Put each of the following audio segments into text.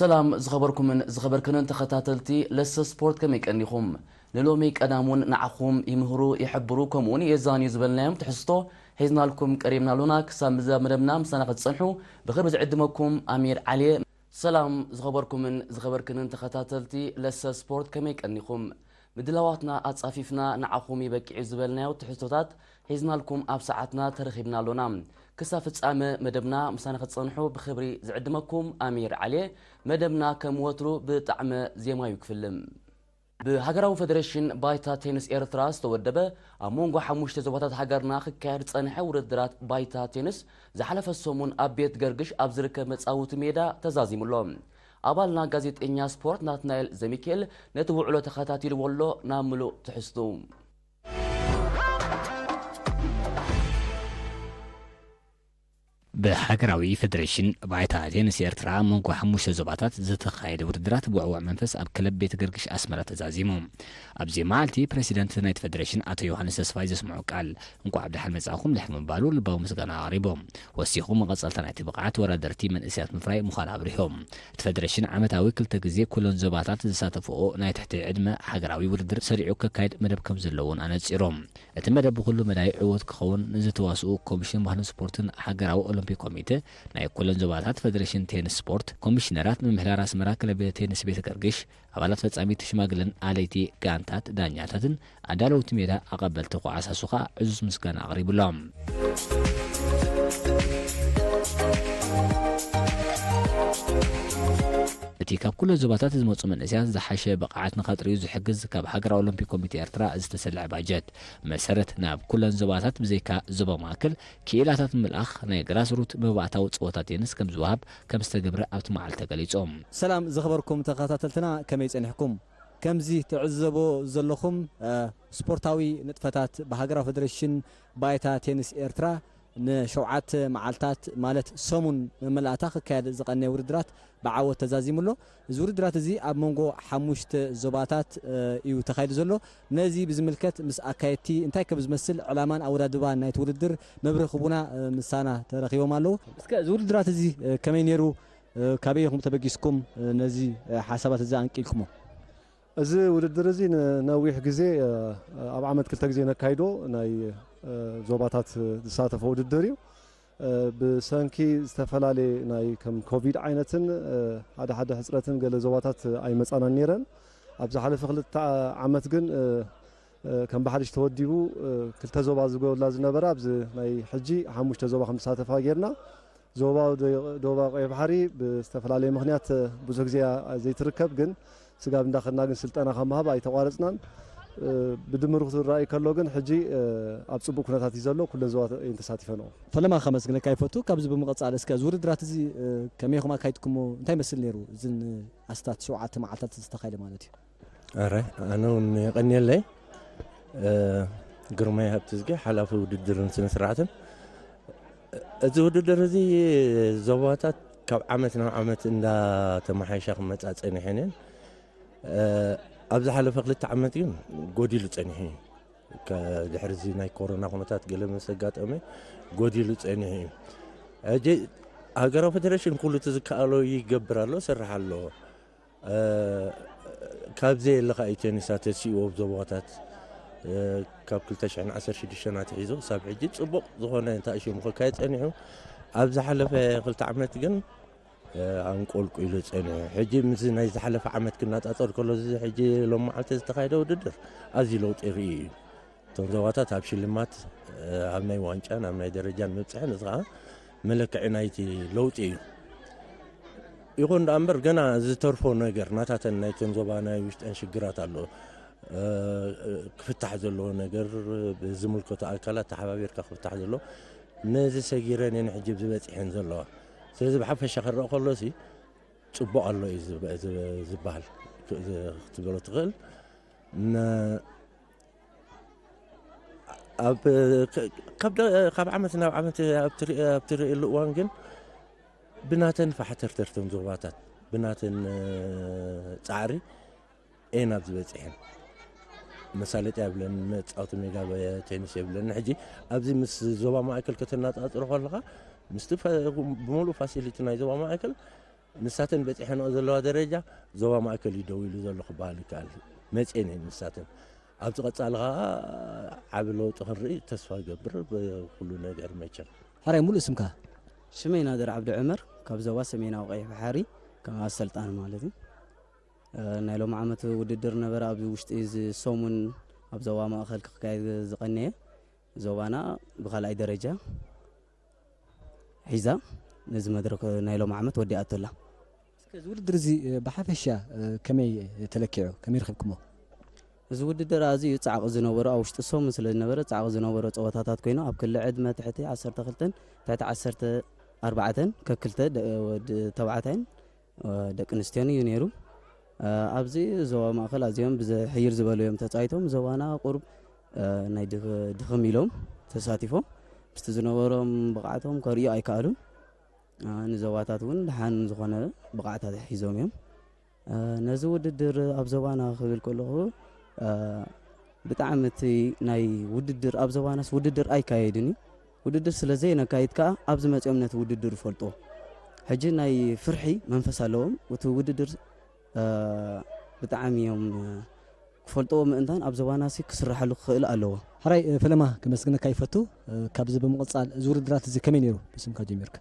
ሰላም ዝኸበርኩምን ዝኸበርክንን ተኸታተልቲ ለሰ ስፖርት፣ ከመይ ቀኒኹም? ንሎሚ ቀዳሙን ንዓኹም ይምህሩ፣ ይሕብሩ፣ ከምኡውን የዛንዩ ዝበልናዮም ትሕዝቶ ሒዝናልኩም ቀሪብና ኣሎና። ክሳብ ምዛ መደብና ምሳና ክትጸንሑ ብኽብሪ ዝዕድመኩም ኣሚር ዓሊ። ሰላም ዝኸበርኩምን ዝኸበርክንን ተኸታተልቲ ለሰ ስፖርት፣ ከመይ ቀኒኹም? ምድላዋትና ኣጻፊፍና ንዓኹም ይበቅዕ ዝበልናዮ ትሕዝቶታት ሒዝናልኩም ኣብ ሰዓትና ተረኺብና ኣሎና። ክሳብ ፍጻመ መደብና ምሳና ክትጸንሑ ብኽብሪ ዝዕድመኩም ኣሚር ዓሊ። መደብና ከም ወትሩ ብጣዕመ ዜማ እዩ ክፍልም። ብሃገራዊ ፈደሬሽን ባይታ ቴኒስ ኤርትራ ዝተወደበ ኣብ መንጎ ሓሙሽተ ዞባታት ሃገርና ክካየድ ዝጸንሐ ውድድራት ባይታ ቴኒስ ዝሓለፈ ሰሙን ኣብ ቤት ገርግሽ ኣብ ዝርከብ መጻውቲ ሜዳ ተዛዚሙ ኣሎ። ኣባልና ጋዜጠኛ ስፖርት ናትናኤል ዘሚካኤል ነቲ ውዕሎ ተኸታቲልዎ ኣሎ። ናብ ምሉእ ትሕዝቱ። ብሃገራዊ ፈደሬሽን ባይታ ቴኒስ ኤርትራ ኣብ መንጎ ሓሙሽተ ዞባታት ዝተኻየደ ውድድራት ብውዕዉዕ መንፈስ ኣብ ክለብ ቤት ገርግሽ ኣስመራ ተዛዚሙ። ኣብዚ መዓልቲ ፕሬሲደንት ናይቲ ፈደሬሽን ኣቶ ዮሃንስ ተስፋይ ዘስምዖ ቃል፣ እንቋዕ ብደሓን መጻእኩም ድሕሪ ምባሉ ልባዊ ምስጋና ኣቕሪቦም። ወሲኹ መቐጸልታ ናይቲ ብቕዓት ተወዳደርቲ መንእሰያት ምፍራይ ምዃኑ ኣብሪሆም። እቲ ፈደሬሽን ዓመታዊ ክልተ ግዜ ኩለን ዞባታት ዝሳተፍኦ ናይ ትሕቲ ዕድመ ሃገራዊ ውድድር ሰሪዑ ከካይድ መደብ ከም ዘለዎን ኣነጺሮም። እቲ መደብ ብኹሉ መዳይ ዕዉት ክኸውን ንዝተዋስኡ ኮሚሽን ባህልን ስፖርትን ሃገራዊ ኦሎምፒክ ኮሚቴ፣ ናይ ኩለን ዞባታት ፈደሬሽን ቴኒስ ስፖርት ኮሚሽነራት፣ ምምሕዳር ኣስመራ ክለብ ቴኒስ ቤተ ገርግሽ፣ ኣባላት ፈጻሚት ሽማግለን ኣለይቲ ጋንታት፣ ዳኛታትን ኣዳለውቲ ሜዳ ኣቐበልቲ ኩዓሳሱ ከኣ ዕዙዝ ምስጋና ኣቕሪቡሎም። እቲ ካብ ኩለን ዞባታት ዝመጹ መንእሰያት ዝሓሸ ብቕዓት ንኸጥርዩ ዝሕግዝ ካብ ሃገራዊ ኦሎምፒክ ኮሚቴ ኤርትራ ዝተሰልዐ ባጀት መሰረት ናብ ኩለን ዞባታት ብዘይካ ዞባ ማእከል ክኢላታት ምልኣኽ ናይ ግራስሩት መባእታዊ ጸወታ ቴኒስ ከም ዝወሃብ ከም ዝተገብረ ኣብቲ መዓልቲ ተገሊጹ። ሰላም ዝኸበርኩም ተኸታተልትና፣ ከመይ ጸኒሕኩም? ከምዚ ትዕዘቦ ዘለኹም፣ እ፣ ስፖርታዊ ንጥፈታት ብሃገራዊ ፈደሬሽን ባይታ ቴኒስ ኤርትራ ንሸውዓተ መዓልታት፣ ማለት ሰሙን መመላእታ ክካየድ ዝቐነየ ውድድራት ብዓወት ተዛዚሙ ኣሎ። እዚ ውድድራት እዚ ኣብ መንጎ ሓሙሽተ ዞባታት፣ እ፣ እዩ ተኻይዱ ዘሎ። ነዚ ብዝምልከት ምስ ኣካየድቲ እንታይ ከም ዝመስል ዕላማን ኣወዳድባን ናይቲ ውድድር መብርሂ ክቡና፣ እ፣ ምሳና ተረኺቦም ኣለዉ። እስከ እዚ ውድድራት እዚ፣ እ፣ ከመይ ነይሩ? እ፣ ካበይ ኢኹም ተበጊስኩም፣ እ፣ ነዚ፣ እ፣ ሓሳባት እዚ ኣንቂልኩሞ? እዚ ውድድር እዚ ንነዊሕ ግዜ፣ እ፣ ኣብ ዓመት ክልተ ግዜ ነካይዶ ናይ፣ እ፣ ዞባታት ዝሳተፎ ውድድር እዩ። እ፣ ብሰንኪ ዝተፈላለየ ናይ ከም ኮቪድ ዓይነትን፣ እ፣ ሓደ ሓደ ሕጽረትን ገለ ዞባታት ኣይመጻናን ነይረን። ኣብ ዝሓለፈ ክልተ ዓመት ግን፣ እ፣ እ፣ ከም ብሓድሽ ተወዲቡ፣ እ፣ ክልተ ዞባ ዝጎድላ ዝነበራ ኣብዚ ናይ ሕጂ ሓሙሽተ ዞባ ከም ዝሳተፋ ጌርና። ዞባ ደ-፣ ዶባ ቀይ ባሕሪ ብዝተፈላለየ ምኽንያት ብዙሕ ግዜ እያ ዘይትርከብ፣ ግን ስጋብ እንዳኸድና ግን ስልጠና ካብ ምሃብ ኣይተቋረጽናን። እ፣ ብድምሩ ክትረኣይ ከሎ ግን ሕጂ፣ እ፣ ኣብ ጽቡቕ ኩነታት እዩ ዘሎ። ኩለን ዞባ እየን ተሳቲፈንኦ። ፈለማ ከመስግነካ ይፈቱ። ካብዚ ብምቕጻል እስከ እዚ ውድድራት እዚ፣ እ፣ ከመይ ኢኹም ኣካይድኩሞ? እንታይ ይመስል ነይሩ? እዝን ኣስታት ሸውዓተ መዓልታት ዝተኻየደ ማለት እዩ። ኣረ፣ ኣነ እውን የቐንየለይ። እ፣ ግርማይ ሃብትዝጊ፣ ሓላፊ ውድድርን ስነ ስርዓትን። እዚ ውድድር እዚ ዞባታት ካብ ዓመት ናብ ዓመት እንዳተመሓየሻ ክመጻ ጸኒሐን እየን። እ፣ ኣብ ዝሓለፈ ክልተ ዓመት ግን ጎዲሉ ጸኒሑ እዩ። ከ-፣ ድሕሪ እዚ ናይ ኮሮና ኩነታት ገለ ምስ ኣጋጠመ ጎዲሉ ጸኒሑ እዩ። ሕጂ ሃገራዊ ፌደሬሽን ኩሉ እቲ ዝከኣሎ ይገብር ኣሎ፣ ይሰርሕ ኣሎ። እ፣ ካብ ዘየለ ከኣ እዩ ቴኒስ ተሲኡ ኣብ ዞባታት፣ እ፣ ካብ ክልተ ሽሕን ዓሰርተ ሽዱሽተን ኣትሒዙ ክሳብ ሕጂ ጽቡቕ ዝኾነ እንታይ ሽሙ ክካየድ ጸኒሑ። ኣብ ዝሓለፈ ክልተ ዓመት ግን፣ እ፣ ኣንቆልቂሉ ጸኒሑ። ሕጂ ምስ ናይ ዝሓለፈ ዓመት ክነጻጸር ከሎ፣ እዚ ሕጂ ሎም መዓልቲ ዝተኻየደ ውድድር ኣዝዩ ለውጢ ርኢ እዩ። እቶም ዞባታት ኣብ ሽልማት፣ ኣብ ናይ ዋንጫን ኣብ ናይ ደረጃን ምብጽሕን፣ እዚ ኸዓ መለክዒ ናይቲ ለውጢ እዩ። ይኹን ደኣ እምበር፣ ገና ዝተርፎ ነገር፣ ናታተን ናይተን ዞባ ናይ ውሽጠን ሽግራት ኣሎ። እ፣ ክፍታሕ ዘለዎ ነገር፣ ብዝምልከቶ ኣካላት ተሓባቢርካ ክፍታሕ ዘለዎ፣ ነዚ ሰጊረን እየን ሕጂ ኣብዚ በጺሐን ዘለዋ። ስለዚ ብሓፈሻ ክረኣ ከሎሲ ጽቡቕ ኣሎ እዩ ዝብ-፣ ዝብ-፣ ዝበሃል ክ-፣ ዝ-፣ ክትበሎ ትኽእል። ን-፣ ኣብ፣ ክ-፣ ካብ ደ-፣ ካብ ዓመት ናብ ዓመት ኣብ ትርኢ-፣ ኣብ ትርእየሉ እዋን ግን ብናተን ፋሕተርተርተን ዞባታት፣ ብናተን፣ እ፣ ጻዕሪ እየን ኣብዚ በጺሐን። መሳለጥያ የብለን፣ መጻወቲ ሜዳ ቴኒስ የብለን። ሕጂ ኣብዚ ምስ ዞባ ማእከል ከተነጻጽሮ ከለኻ፣ ምስቲ ፈ-፣ ብምሉእ ፋሲሊቲ ናይ ዞባ ማእከል ንሳተን በጺሐንኦ ዘለዋ ደረጃ ዞባ ማእከል እዩ ደው ኢሉ ዘሎ ክበሃል ይከኣል። መጽኤን እየን ንሳተን። ኣብቲ ቀጻሊ ኸኣ ዓቢ ለውጢ ክንርኢ ተስፋ እገብር፣ ብኹሉ ነገር መቸም። ሕራይ፣ ሙሉእ ስምካ? ሽመይ ናደር ዓብዲ ዑመር፣ ካብ ዞባ ሰሜናዊ ቀይሕ ባሕሪ፣ ከም ኣሰልጣኒ ማለት እዩ። እ፣ ናይ ሎሚ ዓመት ውድድር ነበረ። ኣብዚ ውሽጢ እዚ ሰሙን ኣብ ዞባ ማእከል ክካየድ ዝቐነየ፣ ዞባና ብኻልኣይ ደረጃ ሒዛ ነዚ መድረክ ናይ ሎሚ ዓመት ወዲኣቶ ኣላ። እስከ እዚ ውድድር እዚ፣ እ፣ ብሓፈሻ፣ እ፣ ከመይ ተለኪዑ? ከመይ ረኺብኩሞ? እዚ ውድድር ኣዝዩ ጻዕቂ ዝነበሮ፣ ኣብ ውሽጢ ሰሙን ስለ ዝነበረ ጻዕቂ ዝነበሮ ጸወታታት ኮይኑ፣ ኣብ ክሊ ዕድመ ትሕቲ ዓሰርተ ክልተን ትሕቲ ዓሰርተ ኣርባዕተን ከክልተ ደ-፣ ወዲ ተባዕታይን፣ እ፣ ደቂ ኣንስትዮን እዩ ነይሩ። እ፣ ኣብዚ ዞባ ማእከል ኣዝዮም ብዝሕይር ዝበሉ እዮም ተጻዊቶም። ዞባና ቁሩብ፣ እ፣ ናይ ድኽ-፣ ድኽም ኢሎም ተሳቲፎም ምስቲ ዝነበሮም ብቕዓቶም ከርእዩ ኣይከኣሉን። እ፣ ንዞባታት እውን ደሓን ዝኾነ ብቕዓታት ሒዞም እዮም። እ፣ ነዚ ውድድር ኣብ ዞባና ክብል ከለኹ፣ እ፣ ብጣዕሚ እቲ ናይ ውድድር፣ ኣብ ዞባናስ ውድድር ኣይካየድን እዩ። ውድድር ስለ ዘይነካይድ ከኣ ኣብዚ መጺኦም ነቲ ውድድር ይፈልጥዎ። ሕጂ ናይ ፍርሒ መንፈስ ኣለዎም። እቲ ውድድር፣ እ፣ ብጣዕሚ እዮም፣ እ፣ ክፈልጥዎ ምእንታን ኣብ ዞባናሲ ክስርሓሉ ክኽእል ኣለዎ። ሕራይ፣ እ፣ ፈለማ ከመስግነካ ይፈቱ። እ፣ ካብዚ ብምቕጻል እዚ ውድድራት እዚ ከመይ ነይሩ? ብስምካ ጀሚርካ።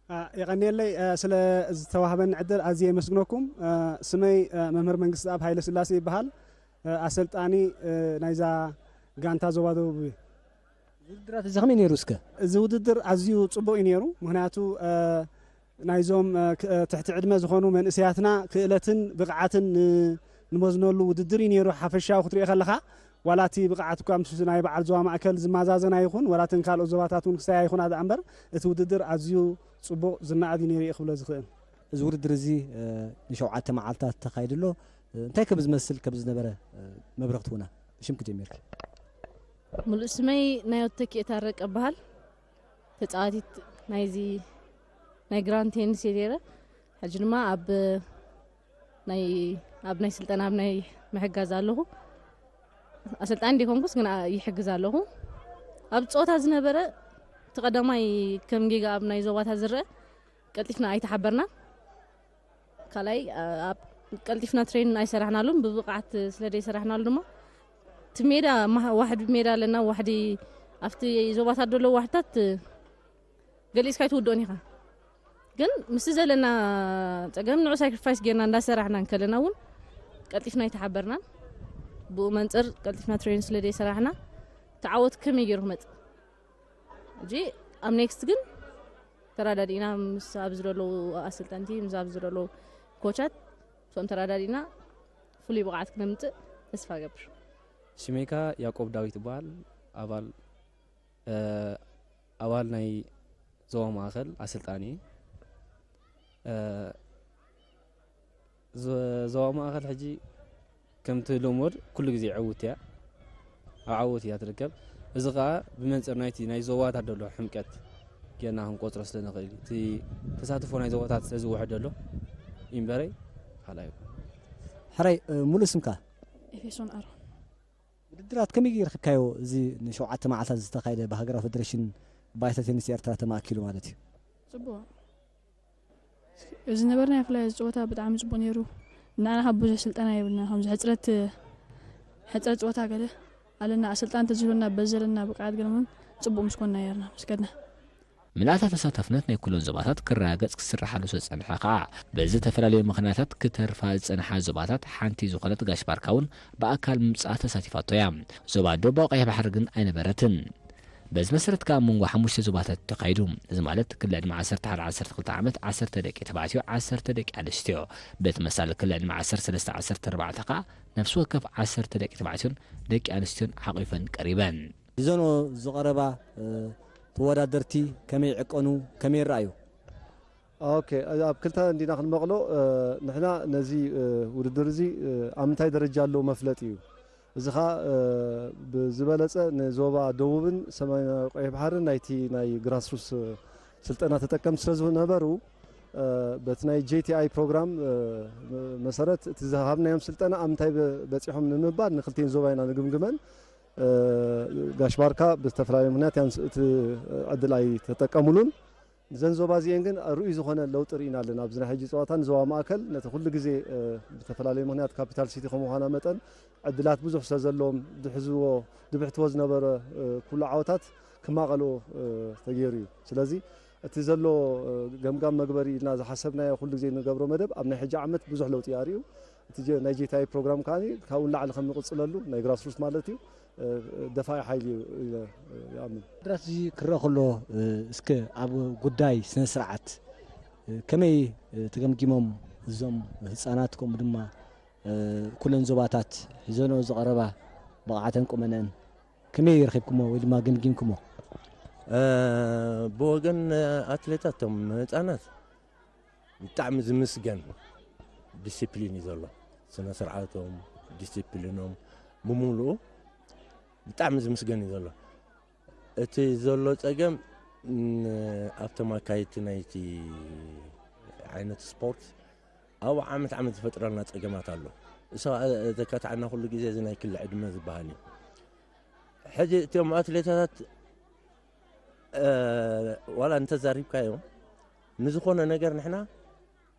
አ፣ የቐንየለይ፣ አ፣ ስለ ዝተዋህበኒ ዕድል ኣዝየ የመስግነኩም። አ፣ ስመይ፣ አ፣ መምህር መንግስትኣብ ሃይለስላሴ ይበሃል። አ፣ ኣሰልጣኒ፣ አ፣ ናይዛ ጋንታ ዞባ ደቡብ እዩ። ውድድራት እዚ ከመይ ነይሩ እስከ? እዚ ውድድር ኣዝዩ ጽቡቕ እዩ ነይሩ። ምኽንያቱ፣ አ፣ ናይዞም፣ አ፣ ክ-፣ አ፣ ትሕቲ ዕድመ ዝኾኑ መንእሰያትና ክእለትን ብቕዓትን ን-፣ ንመዝነሉ ውድድር እዩ ነይሩ። ሓፈሻዊ ክትሪኦ ከለኻ፣ ዋላ እቲ ብቕዓት እኳ ምስ ናይ በዓል ዞባ ማእከል ዝመዛዘን ኣይኹን፣ ዋላ እተን ካልኦት ዞባታት እውን ክሳያ ይኹና ደኣ እምበር፣ እቲ ውድድር ኣዝዩ ጽቡቕ ዝነኣድ እዩ ነይሩ እየ ክብሎ ዝኽእል። እዚ ውድድር እዚ፣ እ፣ ንሸውዓተ መዓልታት ተኻይዱ ኣሎ። እ፣ እንታይ ከም ዝመስል ከም ዝነበረ፣ እ፣ መብርህ ክትህቡና? ብሽምኪ ጀሚርኪ። ሙሉእ ስመይ ናይ ወተኪ እታረቅ እበሃል። ተጻዋቲት ናይዚ ናይ ግራውንድ ቴኒስ እየ ነይረ። ሕጂ ድማ ኣብ ናይ፣ ኣብ ናይ ስልጠና፣ ኣብ ናይ ምሕጋዝ ኣለኹ። ኣሰልጣኒ ደይኮንኩስ ግን ኣ-፣ ይሕግዝ ኣለኹ። ኣብ ጸወታ ዝነበረ እቲ ቀዳማይ ከም ጌጋ ኣብ ናይ ዞባታት ዝረአ ቀልጢፍና ኣይተሓበርናን። ካልኣይ፣ ኣ-፣ ኣብ ቀልጢፍና ትሬን ኣይሰራሕናሉን፣ ብብቕዓት ስለ ዘይሰራሕናሉ ድማ እቲ ሜዳ ማህ-፣ ዋሕዲ ሜዳ ኣለና፣ ዋሕዲ ኣብቲ ዞባታት ዘለዉ ዋሕድታት ገሊጽካ ኣይትውድኦን ኢኻ። ግን ምስቲ ዘለና ጸገም ንዑ ሳክሪፋይስ ጌርና እንዳሰራሕና እንከለና እውን ቀልጢፍና ኣይተሓበርናን። ብኡ መንጽር ቀልጢፍና ትሬን ስለ ዘይሰራሕና ተዓወት ከመይ ገይሩ ክመጽእ? ሕጂ ኣብ ኔክስት ግን ተረዳዲእና ምስ ኣብዚ ዘለዉ ኣሰልጠንቲ፣ ምስ ኣብዚ ዘለዉ ኮቻት፣ እቶም ተረዳዲእና ፍሉይ ብቕዓት ክነምጽእ ተስፋ እገብር። ሽሜካ ያዕቆብ ዳዊት ይበሃል። ኣባል፣ እ፣ ኣባል ናይ ዞባ ማእከል ኣሰልጣኒ እየ። እ፣ ዞ-፣ ዞባ ማእከል ሕጂ ከምቲ ልሙድ ኩሉ ግዜ ዕውት እያ፣ ኣብ ዓወት እያ ትርከብ። እዚ ኸኣ ብመንጽር ናይቲ ናይ ዞባታት ዘሎ ሕምቀት ጌርና ክንቆጽሮ ስለ ንኽእል እዩ። እቲ ተሳትፎ ናይ ዞባታት ስለ ዝውሕድ ዘሎ እዩ እምበረይ፣ ካልኣይ ኣይኮነን። ሕራይ፣ እ፣ ሙሉእ ስምካ? ኤፌሶን ኣሮን። ውድድራት ከመይ ረኺብካዮ? እዚ ንሸውዓተ መዓልታት ዝተኻየደ ብሃገራዊ ፈደሬሽን ባይታ ቴኒስ ኤርትራ ተማእኪሉ ማለት እዩ። ጽቡቕ። እዚ ነበርና ብፍላይ እዚ ጸወታ ብጣዕሚ ጽቡቕ ነይሩ። ንዓና ካብ ብዙሕ ስልጠና የብልና። ከምዚ ሕጽረት፣ ሕጽረት ጸወታ ገለ ኣለና። ኣሰልጣኒ እንተዝህሉና በዚ ዘለና ብቕዓት ገለ እውን ጽቡቕ ምስ ኮንና ነይርና ምስ ከድና። ምልኣታ ተሳታፍነት ናይ ኩለን ዞባታት ክረጋገጽ ክስርሓሉ ዝጸንሐ ከኣ፣ በዚ ዝተፈላለዩ ምኽንያታት ክተርፋ ዝጸንሓ ዞባታት ሓንቲ ዝኾነት ጋሽ ባርካ እውን ብኣካል ምምጻኣ ተሳቲፋቶ እያ። ዞባ ደቡባዊ ቀይሕ ባሕሪ ግን ኣይነበረትን። በዚ መሰረት ከኣ ኣብ መንጎ ሓሙሽተ ዞባታት እዩ ተኻይዱ። እዚ ማለት ክሊ ዕድመ ዓሰርተ ሓደ ዓሰርተ ክልተ ዓመት ዓሰርተ ደቂ ተባዕትዮ፣ ዓሰርተ ደቂ ኣንስትዮ። በተመሳሳሊ ክሊ ዕድመ ዓሰርተ ሰለስተ ዓሰርተ ኣርባዕተ ከኣ ነፍሲ ወከፍ ዓሰርተ ደቂ ተባዕትዮን ደቂ ኣንስትዮን ሓቒፈን ቀሪበን። እዘን ዝቐረባ፣ እ፣ ተወዳደርቲ ከመይ ይዕቀኑ፣ ከመይ ይረኣዩ? ኦኬ፣ ኣብ ክልተ እንዲና ክንመቕሎ፣ እ፣ ንሕና ነዚ፣ እ፣ ውድድር እዚ፣ እ፣ ኣብ ምንታይ ደረጃ ኣለዉ መፍለጢ እዩ። እዚ ኸኣ፣ እ፣ ብዝበለጸ ንዞባ ደቡብን ሰሜናዊ ቀይሕ ባሕርን ናይቲ ናይ ግራስሩትስ ስልጠና ተጠቀምቲ ስለ ዝነበሩ፣ እ፣ በቲ ናይ ጄ ቲ ኣይ ፕሮግራም፣ እ፣ መሰረት እቲ ዝሃብናዮም ስልጠና ኣብ ምንታይ በ-፣ በጺሖም ንምባል ንክልቲኤን ዞባ ኢና ንግምግመን። እ፣ ጋሽ ባርካ ብዝተፈላለየ ምኽንያት ያንስ-፣ እቲ ዕድል ኣይተጠቀሙሉን። እዘን ዞባ እዚኤን ግን ርኡይ ዝኾነ ለውጢ ርኢና ኣለና። ኣብዚ ናይ ሕጂ ፀዋታ ንዞባ ማእከል ነቲ ኩሉ ግዜ ብተፈላለየ ምኽንያት ካፒታል ሲቲ ከምዃና መጠን ዕድላት ብዙሕ ስለ ዘለዎም ድሕዝዎ ድብሕትዎ ዝነበረ ኩሉ ዓወታት ክማቐልዎ ተገይሩ እዩ። ስለዚ እቲ ዘሎ ገምጋም መግበሪ ኢልና ዝሓሰብናዮ ኩሉ ግዜ ንገብሮ መደብ ኣብ ናይ ሕጂ ዓመት ብዙሕ ለውጢ ኣርእዩ። እቲ ናይ ጄታይ ፕሮግራም ከዓ ካብኡ ንላዕሊ ከም ንቕፅለሉ ናይ ግራስሩት ማለት እዩ ደፋኢ ሓይሊ እዩ ኢለ ይኣምን። ድራስ እዚ ክረአ ከሎ እስከ ኣብ ጉዳይ ስነ ስርዓት ከመይ ተገምጊሞም እዞም ህፃናት ከምኡ ድማ ኩለን ዞባታት ሒዘንኦ ዝቐረባ ብቕዓተን ቁመነን ከመይ ረኺብኩሞ ወይ ድማ ገምጊምኩሞ? ብወገን ኣትሌታት እቶም ህፃናት ብጣዕሚ ዝምስገን ዲሲፕሊን እዩ ዘሎ። ስነ ስርዓቶም፣ ዲሲፕሊኖም ብምሉኡ ብጣዕሚ ዝምስገን እዩ ዘሎ። እቲ ዘሎ ፀገም ኣብቶም ኣካየድቲ ናይቲ ዓይነት ስፖርት ኣብኡ ዓመት ዓመት ዝፈጥረልና ፀገማት ኣሎ። እሱ ዘካትዓና ኩሉ ግዜ እዚ ናይ ክሊ ዕድመ ዝበሃል እዩ። ሕጂ እቶም ኣትሌታት ዋላ እንተዛሪብካዮም ንዝኾነ ነገር ንሕና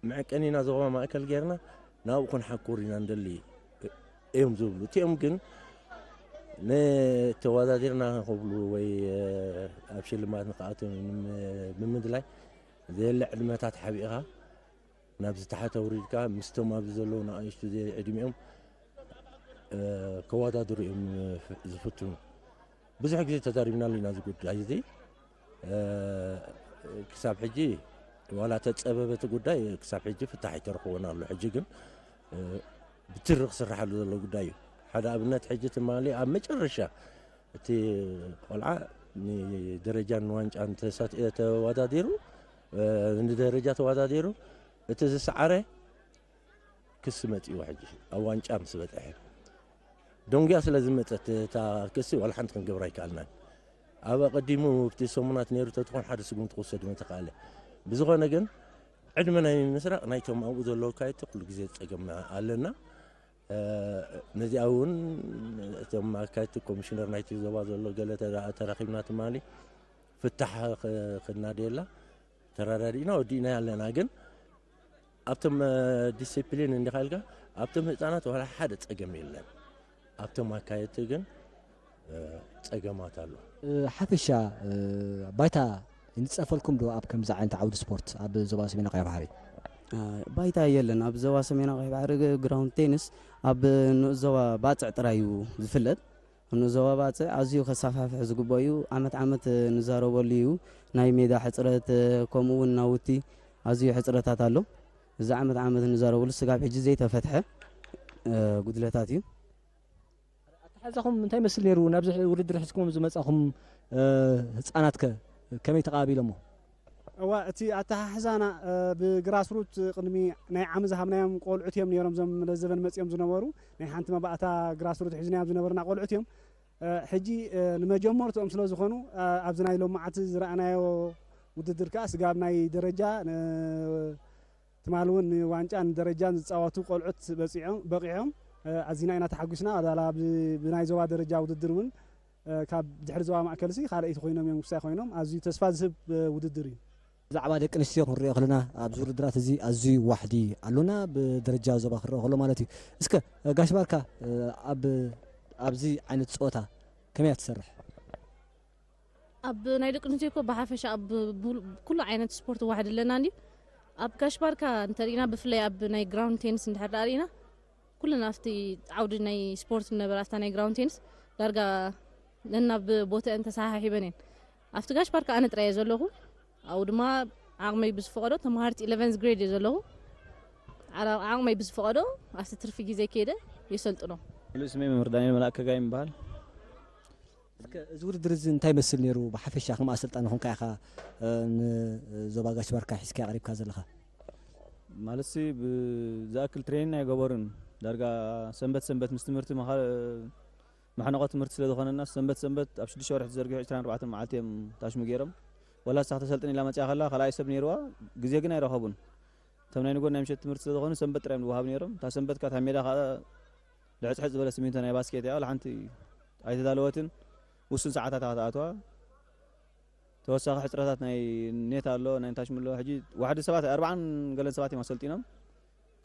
መዐቀኒና ዞባ ማእከል ጌርና ናብኡ ክንሓኩር ኢና ንደሊ እዮም ዝብሉ። እቲኦም ግን ንተወዳዲርና ክብሉ ወይ ኣብ ሽልማት ንክኣትው ብምድላይ ዘየለ ዕድመታት ሓቢእኻ ናብ ዝተሓተ ውሪድካ ምስቶም ኣብዚ ዘለዉ ንኣሽቱ ዕድሚኦም ከወዳድሩ እዮም ዝፍትኑ። ብዙሕ ግዜ ተዛሪብናሉ ኢና እዚ ጉዳይ እዚ። ክሳብ ሕጂ ዋላ ተፀበበ እቲ ጉዳይ ክሳብ ሕጂ ፍታሕ ኣይተረኽቦን ኣሎ። ሕጂ ግን ብትሪ ክስርሓሉ ዘሎ ጉዳይ እዩ። ሓደ ኣብነት ሕጂ ትማሊ ኣብ መጨረሻ እቲ ቆልዓ ንደረጃን ንዋንጫን ተዋዳዲሩ ንደረጃ ተዋዳዲሩ እቲ ዝሰዓረ ክሲ መፂዎ ሕጂ ኣብ ዋንጫ ምስ በፀሐ ደንጉያ ስለ ዝመፀት እታ ክሲ ዋላ ሓንቲ ክንገብር ኣይከኣልናን። ኣብ ኣቐዲሙ ኣብቲ ሰሙናት ነይሩ ተትኾን ሓደ ስጉምቲ ክወሰድ ምተኻእለ። ብዝኾነ ግን ዕድመ ናይ ምስራቕ ናይቶም ኣብኡ ዘለዉ ኣካየድቲ ኩሉ ግዜ ፀገም ኣለና። ነዚኣ እውን እቶም ኣካየድቲ ኮሚሽነር ናይቲ ዞባ ዘሎ ገለ ተራኺብና ትማሊ ፍታሕ ክናደየላ ተረዳዲእና ወዲእና ኣለና። ግን ኣብቶም ዲሲፕሊን እንዲኻ ኢልካ ኣብቶም ህፃናት ዋላ ሓደ ፀገም የለን። ኣብቶም ኣካየድቲ ግን ፀገማት ኣሎ። ሓፈሻ ባይታ ይንፀፈልኩም ዶ ኣብ ከምዚ ዓይነት ዓውዲ ስፖርት ኣብ ዞባ ሰሜን ቀይሕ ባሕሪ? ባይታ የለን። ኣብ ዞባ ሰሜን ቀይሕ ባሕሪ ግራውንድ ቴኒስ ኣብ ንኡስ ዞባ ባፅዕ ጥራይ እዩ ዝፍለጥ። ንኡስ ዞባ ባፅዕ ኣዝዩ ከሰፋፍሕ ዝግበኦ እዩ። ዓመት ዓመት ንዛረበሉ እዩ። ናይ ሜዳ ሕፅረት ከምኡ እውን ናውቲ ኣዝዩ ሕፅረታት ኣሎ። እዚ ዓመት ዓመት ንዛረበሉ ስጋብ ሕጂ ዘይተፈትሐ ጉድለታት እዩ። ኣተሓሕዛኹም እንታይ ይመስል ነይሩ? ናብዚ ውድድር ሒዝኩም ዝመፃኹም ህፃናት ከ ከመይ ተቐባቢሎሞ? እዋ እቲ ኣተሓሕዛና ብግራስሩት ቅድሚ ናይ ዓሚ ዝሃብናዮም ቆልዑት እዮም ነይሮም። እዞም ለዘበን መፂኦም ዝነበሩ ናይ ሓንቲ መባእታ ግራስሩት ሒዝናዮም ዝነበርና ቆልዑት እዮም። ሕጂ ንመጀመርትኦም ስለ ዝኾኑ ኣብዚ ናይ ሎማዓቲ ዝረኣናዮ ውድድር ከዓ ስጋብ ናይ ደረጃ ትማሊ እውን ንዋንጫን ደረጃን ዝፃወቱ ቆልዑት በፂዖም በቂዖም ኣዚና ኢና ተሓጒስና። ኣዳላ ብናይ ዞባ ደረጃ ውድድር እውን ካብ ድሕሪ ዞባ ማእከልሲ ካልኣይቲ ኮይኖም እዮም ውሳይ ኮይኖም። ኣዝዩ ተስፋ ዝህብ ውድድር እዩ። ብዛዕባ ደቂ ኣንስትዮ ክንሪኦ ከለና ኣብዚ ውድድራት እዚ ኣዝዩ ዋሕዲ ኣሎና። ብደረጃ ዞባ ክረኦ ከሎ ማለት እዩ። እስከ ጋሽ ባርካ ኣብ ኣብዚ ዓይነት ፀወታ ከመይ እያ ትሰርሕ? ኣብ ናይ ደቂ ኣንስትዮ እኮ ብሓፈሻ ኣብ ኩሉ ዓይነት ስፖርት ዋሕዲ ኣለና እንድዩ። ኣብ ጋሽ ባርካ እንተሪእና ብፍላይ ኣብ ናይ ግራውንድ ቴኒስ እንድሕር ደኣ ሪእና ኩለን ኣብቲ ዓውዲ ናይ ስፖርት ዝነበራ ኣብታ ናይ ግራውንድ ቴኒስ ዳርጋ ነናብ ቦተአን ተሰሓሒበን እየን። ኣብቲ ጋሽ ባርካ ኣነ ጥራይ እየ ዘለኹ። ኣብኡ ድማ ዓቕመይ ብዝፈቐዶ ተምሃርቲ ኢለቨንዝ ግሬድ እየ ዘለኹ። ዓቕመይ ብዝፈቐዶ ኣብቲ ትርፊ ግዜ ከይደ የሰልጥኖ። ሙሉእ ስመይ መምህር ዳንኤል መላእከ ጋይም ይበሃል። እስከ እዚ ውድድር እዚ እንታይ ይመስል ነይሩ? ብሓፈሻ ከም ኣሰልጣኒ ኮንካ ኢኻ ንዞባ ጋሽ ባርካ ሒዝካ ቀሪብካ ዘለኻ? ማለትሲ ብዝኣክል ትሬኒን ኣይገበሩን። ዳርጋ ሰንበት ሰንበት ምስ ትምህርቲ መሓነቆ ትምህርቲ ስለ ዝኾነና ሰንበት ሰንበት ኣብ ሽዱሽተ ወርሒ ተዘርጊሑ ዕስራን ኣርባዕተን መዓልቲ እዮም ታሽሙ ገይሮም። ወላ ንሳ ክተሰልጥን ኢላ መፅያ ከላ ካልኣይ ሰብ ነይርዋ፣ ግዜ ግን ኣይረኸቡን። እቶም ናይ ንጎን ናይ ምሸት ትምህርቲ ስለ ዝኾኑ ሰንበት ጥራይ እዮም ዝወሃቡ ነይሮም። እታ ሰንበት ካታ ሜዳ ከዓ ልሕፅሕፅ ዝበለ ስሚንቶ ናይ ባስኬት እያ፣ ዋላ ሓንቲ ኣይተዳለወትን። ውሱን ሰዓታት እያ ክትኣትዋ። ተወሳኺ ሕፅረታት ናይ ኔት ኣሎ፣ ናይ ታሽሙ ኣሎ። ሕጂ ዋሕዲ ሰባት፣ ኣርባዓን ገለን ሰባት እዮም ኣሰልጢኖም።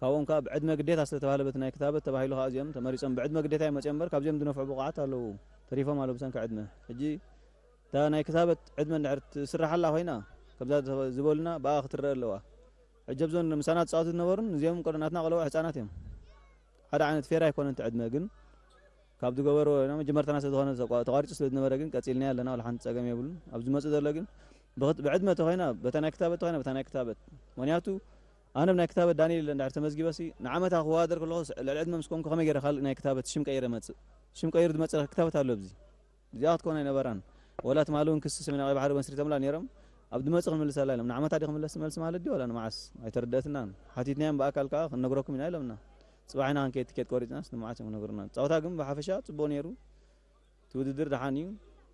ካብኦም ከዓ ብዕድመ ግዴታ ስለተባህለ በቲ ናይ ክታበት ተባሂሉ ከዓ እዚኦም ተመሪፆም ብዕድመ ግዴታ እዮም መፅኦም እምበር ካብዚኦም ዝነፍዑ ብቑዓት ኣለዉ፣ ተሪፎም ኣለዉ ብሰንኪ ዕድመ። ሕጂ እታ ናይ ክታበት ዕድመ እንድሕር ትስራሓላ ኮይና፣ ከምዛ ዝበሉና ብኣ ክትረአ ኣለዋ። ሕጂ ኣብዞን ምሳና ዝፃወቱ ዝነበሩን እዚኦም ቆል-፣ ናትና ቆልዑ ህፃናት እዮም። ሓደ ዓይነት ፌር ኣይኮነን እቲ ዕድመ ግን ካብ ዝገበርዎ ኢና። መጀመርታና ስለ ዝኾነ ተቋ-፣ ተቋሪፁ ስለ ዝነበረ ግን ቀፂልናዮ ኣለና፣ ዋላ ሓንቲ ፀገም የብሉን። ኣብ ዝመፅእ ዘሎ ግን ብኽት-፣ ብዕድመ ተኾይና፣ በታ ናይ ክታበት ተኾይና፣ በታ ናይ ክታበት። ምኽንያቱ ኣነ ብናይ ክታበት ዳንኤል ኢለ እንድሕር ተመዝጊበሲ፣ ንዓመታ ክወዳደር ከለኹ ልዕሊ ዕድመ ምስ ኮንኩ ከመይ ገይረ ካልእ ናይ ክታበት ሽም ቀይረ መፅእ? ሽም ቀይሩ ዝመፅእ ክታበት ኣሎ ኣብዚ። እዚኣ ክትኮን ኣይነበራን። ወላ ትማሊ እውን ክሲ ሰሜናዊ ባሕሪ መስሪቶምላ ነይሮም። ኣብ ዝመፅእ ክንምልሰላ ኢሎም። ንዓመታ ድዩ ክምለስ መልሲ ማለት ድዩ? ወላ ንመዓስ? ኣይተረደእትናን። ሓቲትናዮም ብኣካል ከዓ ክንነግረኩም ኢና ኢሎምና። ፅባሕ ኢና ክንከይድ ትኬት ቆሪፅናስ ንመዓስ እዮም ክነግሩና። ፀወታ ግን ብሓፈሻ ፅቡቕ ነይሩ። እቲ ውድድር ደሓን እዩ።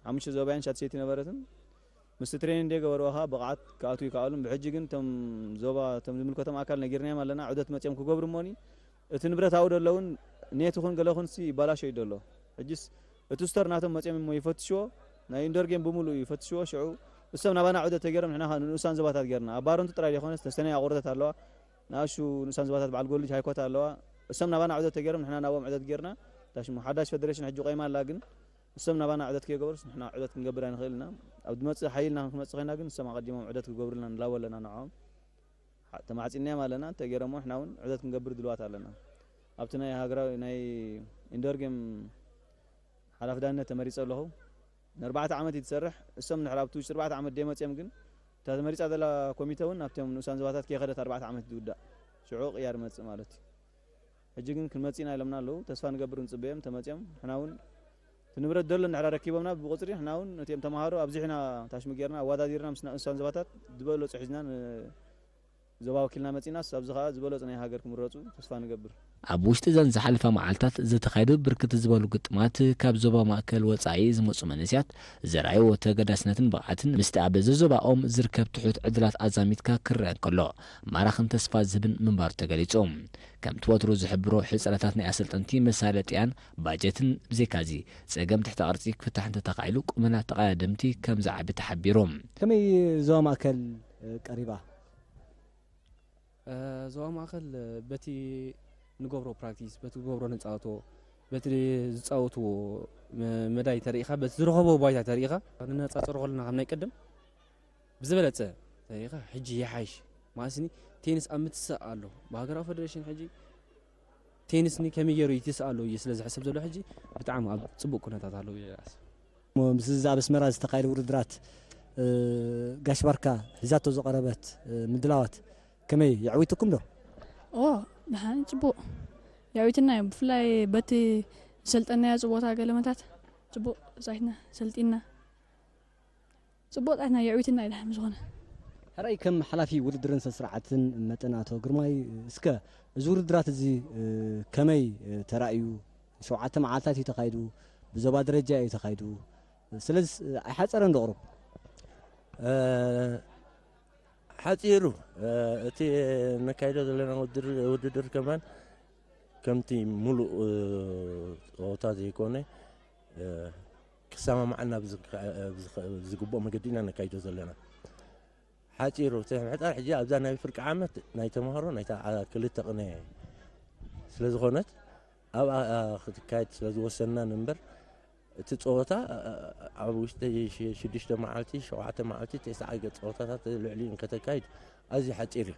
ሓሙሽተ ዞባያን ሻድሸይቲ ነበረትን። ምስቲ ትሬኒንግ እንደ ገበርዎ ከዓ ብቕዓት ክኣትዉ ይከኣሉን። ብሕጂ ግን እቶም ዞባ፣ እቶም ዝምልከቶም ኣካል ነጊርናዮም ኣለና። ዑደት መፅዮም ክገብሩ እሞኒ እቲ ንብረት ኣብኡ ደሎ እውን ኔት ይኹን ገለ ይኹን ሲ ይባላሾ እዩ ደሎ። ሕጂስ እቲ ስቶር ናቶም መፅዮም እሞ ይፈትሽዎ፣ ናይ ኢንዶር ጌም ብምሉእ ይፈትሽዎ። ሽዑ እሶም ናባና ዑደት ተገይሮም ንሕና ከዓ ንንኡሳን ዞባታት ገይርና። ኣብ ባረንቱ ጥራይ ዘይኮነስ ተሰነይ ኣቑርደት ኣለዋ፣ ንኣሹ ንኡሳን ዞባታት በዓል ጎልጅ ሃይኮታ ኣለዋ። እሶም ናባና ዑደት ተገይሮም ንሕና ናብኦም ዑደት ገይርና። ታሽሙ ሓዳሽ ፌደሬሽን ሕጂ ቆይማ ኣላ፣ ግን እሶም ናባና ዑደት ከይገበሩስ ንሕና ዑደት ክንገብር ኣይንኽእል ኢና። ኣብ ዝመፅእ ሓይልና ክንመፅእ ኮይና ግን እሶም ኣቐዲሞም ዑደት ክገብሩልና ንላቦ ኣለና ንዕኦም። ሓ-፣ ተማዕፂናዮም ኣለና፣ እንተገይሮሞ ንሕና እውን ዑደት ክንገብር ድልዋት ኣለና። ኣብቲ ናይ ሃገራዊ ናይ ኢንዶር ጌም ሓላፊ ዳንነት ተመሪፀ ኣለኹ። ንኣርባዕተ ዓመት እዩ ትሰርሕ። እሶም እንድሕር ኣብቲ ውሽጢ ኣርባዕተ ዓመት ደይመፅኦም ግን እታ ተመሪፃ ዘላ ኮሚተ እውን ኣብቶም ንኡሳን ዞባታት ከይኸደት ኣርባዕተ ዓመት ዝውዳእ። ሽዑ ቅያር መፅእ ማለት እዩ። ሕጂ ግን ክንመፅእ ኢና ኢሎምና ኣለዉ። ተስፋ ንገብር ንፅበዮም ተመፅኦም። ንሕና እውን እቲ ንብረት ደሎ እንድሕር ኣረኪቦምና ብቁፅሪ ንሕና እውን ነቲኦም ተምሃሮ ኣብዚሕና ታሽሙ ጌርና ኣወዳዲርና ምስ ንኡሳን ዞባታት ዝበለፁ ሒዝና ን-፣ ዞባ ወኪልና መፂናስ ኣብዚ ከዓ ዝበለፁ ናይ ሃገር ክምረፁ ተስፋ ንገብር። ኣብ ውሽጢ እዘን ዝሓለፋ መዓልታት ዝተኻየዱ ብርክት ዝበሉ ግጥማት ካብ ዞባ ማእከል ወጻኢ ዝመጹ መንእሰያት ዘርኣይዎ ተገዳስነትን ብቕዓትን ምስቲ ኣብ ዘዞባኦም ዝርከብ ትሑት ዕድላት ኣዛሚድካ ክረአ እንከሎ ማራኽን ተስፋ ዝህብን ምንባሩ ተገሊጹ። ከምቲ ወትሩ ዝሕብሮ ሕጽረታት ናይ ኣሰልጠንቲ መሳለጥያን ባጀትን ብዘይካዚ ጸገም ትሕተ ቅርጺ ክፍታሕ እንተተኻኢሉ ቁመና ተቐዳደምቲ ከም ዝዓቢ ተሓቢሩ። ከመይ ዞባ ማእከል ቀሪባ? እ፣ ዞባ ማእከል በቲ ንገብሮ ፕራክቲስ፣ በቲ ንገብሮ ንጻወቶ፣ በቲ ዝጻወትዎ መ-፣ መዳይ ተሪኢኻ፣ በቲ ዝረኸቦ ባይታ ተሪኢኻ፣ ንነጻጽሮ ከለና ካብ ናይ ቀደም ብዝበለጸ ተሪኢኻ፣ ሕጂ ይሓይሽ። ማለትኒ ቴኒስ ኣብ ምትሳእ ኣሎ። ብሃገራዊ ፈደሬሽን ሕጂ ቴኒስኒ ከመይ ገይሩ ይትስእ ኣሎ እዩ ስለ ዝሕሰብ ዘሎ ሕጂ ብጣዕሚ ኣብ ጽቡቕ ኩነታት ኣሎ እዩ ዝሓስብ። እሞ ምስዚ ኣብ ኣስመራ ዝተኻየደ ውድድራት፣ እ፣ ጋሽ ባርካ ሒዛቶ ዝቐረበት፣ እ፣ ምድላዋት ከመይ የዕዊትኩም ዶ? ኦ፣ ደሓን ጽቡቕ የዕዊትና እዩ። ብፍላይ በቲ ዝሰልጠናዮ ጽቦታ ገለመታት ጽቡቕ ጻይትና ሰልጢና። ጽቡቕ ጻይትና የዕዊትና እዩ ደሓን ዝኾነ። ሕራይ ከም ሓላፊ ውድድርን ስነ ስርዓትን መጠን ኣቶ ግርማይ፣ እስከ እዚ ውድድራት እዚ፣ እ፣ ከመይ፣ እ፣ ተራእዩ? ሸውዓተ መዓልታት እዩ ተኻይዱ። ብዞባ ደረጃ እዩ ተኻይዱ። ስለዚ ኣይሓጸረን ዶ ቁሩብ? እ፣ ሓጺሩ፣ እ፣ እቲ ነካይዶ ዘለና ውድድር፣ ውድድር ከማን ከምቲ ሙሉእ፣ እ፣ ጸወታ ዘይኮነ፣ እ፣ ክሰማማዓና ብዝከ-፣ ብዝኸ-፣ ብዝግብኦ መገዲ ኢና ነካይዶ ዘለና። ሓጺሩ እቲ ምሕጻር ሕጂ ኣብዛ ናይ ፍርቂ ዓመት ናይ ተምሃሮ ናይታ ዓ-፣ ክልተ ቅነ ስለ ዝኾነት ኣብኣ ክትካየድ ስለ ዝወሰንና እምበር እቲ ጸወታ ኣብ ውሽጢ ሽ-፣ ሽዱሽተ መዓልቲ፣ ሸውዓተ መዓልቲ፣ ተስዓ ገጽ ጸወታታት ልዕሊኡ እንከተካይድ ኣዝዩ ሓጺር እዩ።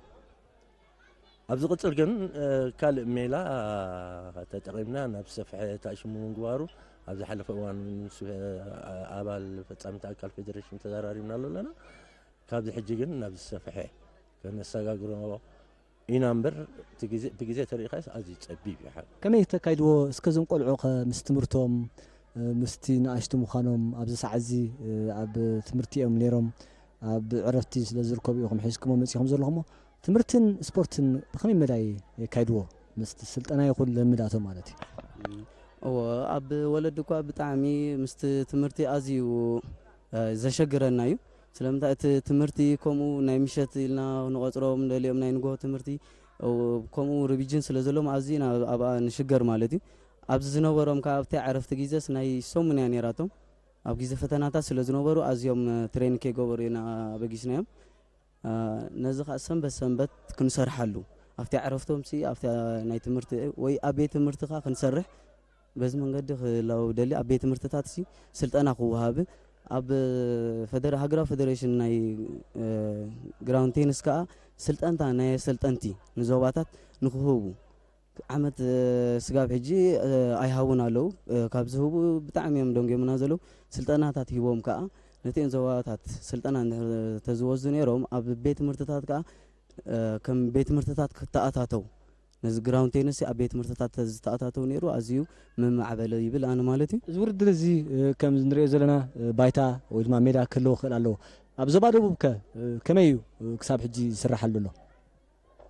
ኣብ ዝቕጽል ግን፣ እ፣ ካልእ ሜላ ተጠቒምና ናብ ዝሰፍሐ ታሽሙ ምግባሩ ኣብ ዝሓለፈ እዋን ምስ፣ እ፣ ኣባል ፈጻሚት ኣካል ፌደሬሽን ተዘራሪብናሉ ኣለና። ካብዚ ሕጂ ግን ናብ ዝሰፍሐ ከነሰጋግሮ ኢና እምበር፣ እቲ ግዜ፣ እቲ ግዜ ተሪኢኻስ ኣዝዩ ጸቢብ እዩ። ሓ- ከመይ ተካይድዎ? እስከ እዞም ቆልዑ ኸ ምስ ትምህርቶም፣ እ፣ ምስቲ ንኣሽቱ ምዃኖም ኣብዚ ሰዓት እዚ፣ እ፣ ኣብ ትምህርቲ እዮም ነይሮም፣ ኣብ ዕረፍቲ ስለ ዝርከቡ ኢኹም ሒዝኩሞ መጺኹም ዘለኹሞ። ትምህርትን ስፖርትን ብኸመይ መዳይ የካይድዎ? ምስቲ ስልጠና ይኹን ልምዳቶም ማለት እዩ። እወ፣ ኣብ ወለዲ እኳ ብጣዕሚ ምስቲ ትምህርቲ ኣዝዩ፣ እ፣ ዘሸግረና እዩ። ስለምንታይ እቲ ትምህርቲ ከምኡ ናይ ምሸት ኢልና ንቖጽሮም፣ ንደሊኦም ናይ ንግሆ ትምህርቲ፣ እ፣ ከምኡ ሪቪዥን ስለ ዘለዎም ኣዝዩ ኢና ኣብኣ ንሽገር ማለት እዩ። ኣብዚ ዝነበሮም ከኣ ኣብቲ ዕረፍቲ ግዜስ ናይ ሰሙን እያ ነይራቶም። ኣብ ግዜ ፈተናታት ስለ ዝነበሩ ኣዝዮም ትሬን ከይገበሩ ኢና ኣበጊስናዮም። ነዚ ከዓ ሰንበት ሰንበት ክንሰርሓሉ ኣብቲ ዕረፍቶም ሲ ኣብቲ ናይ ትምህርቲ ወይ ኣብ ቤት ትምህርቲ ከዓ ክንሰርሕ በዚ መንገዲ ክላው ደሊ ኣብ ቤት ትምህርትታት ሲ ስልጠና ክወሃብ ኣብ ሃገራዊ ፌደሬሽን ናይ ግራውንድ ቴኒስ ከዓ ስልጠንታ ናይ ኣሰልጠንቲ ንዞባታት ንክህቡ ዓመት ስጋብ ሕጂ ኣይሃቡን ኣለዉ። ካብ ዝህቡ ብጣዕሚ እዮም ደንጎምና ዘለዉ። ስልጠናታት ሂቦም ከዓ ነቲኦም ዞባታት ስልጠና እንድሕር ተዝወስዱ ነይሮም ኣብ ቤት ትምህርትታት ከዓ ከም ቤት ትምህርትታት ክተኣታተው ነዚ ግራውንድ ቴኒስ ኣብ ቤት ትምህርትታት ተዝተኣታተው ነይሩ ኣዝዩ ምማዕበለ ይብል ኣነ ማለት እዩ። እዚ ውድድር እዚ ከም ንሪኦ ዘለና ባይታ ወይ ድማ ሜዳ ክህልዎ ክኽእል ኣለዎ። ኣብ ዞባ ደቡብ ከ ከመይ እዩ ክሳብ ሕጂ ዝስራሓሉ ኣሎ?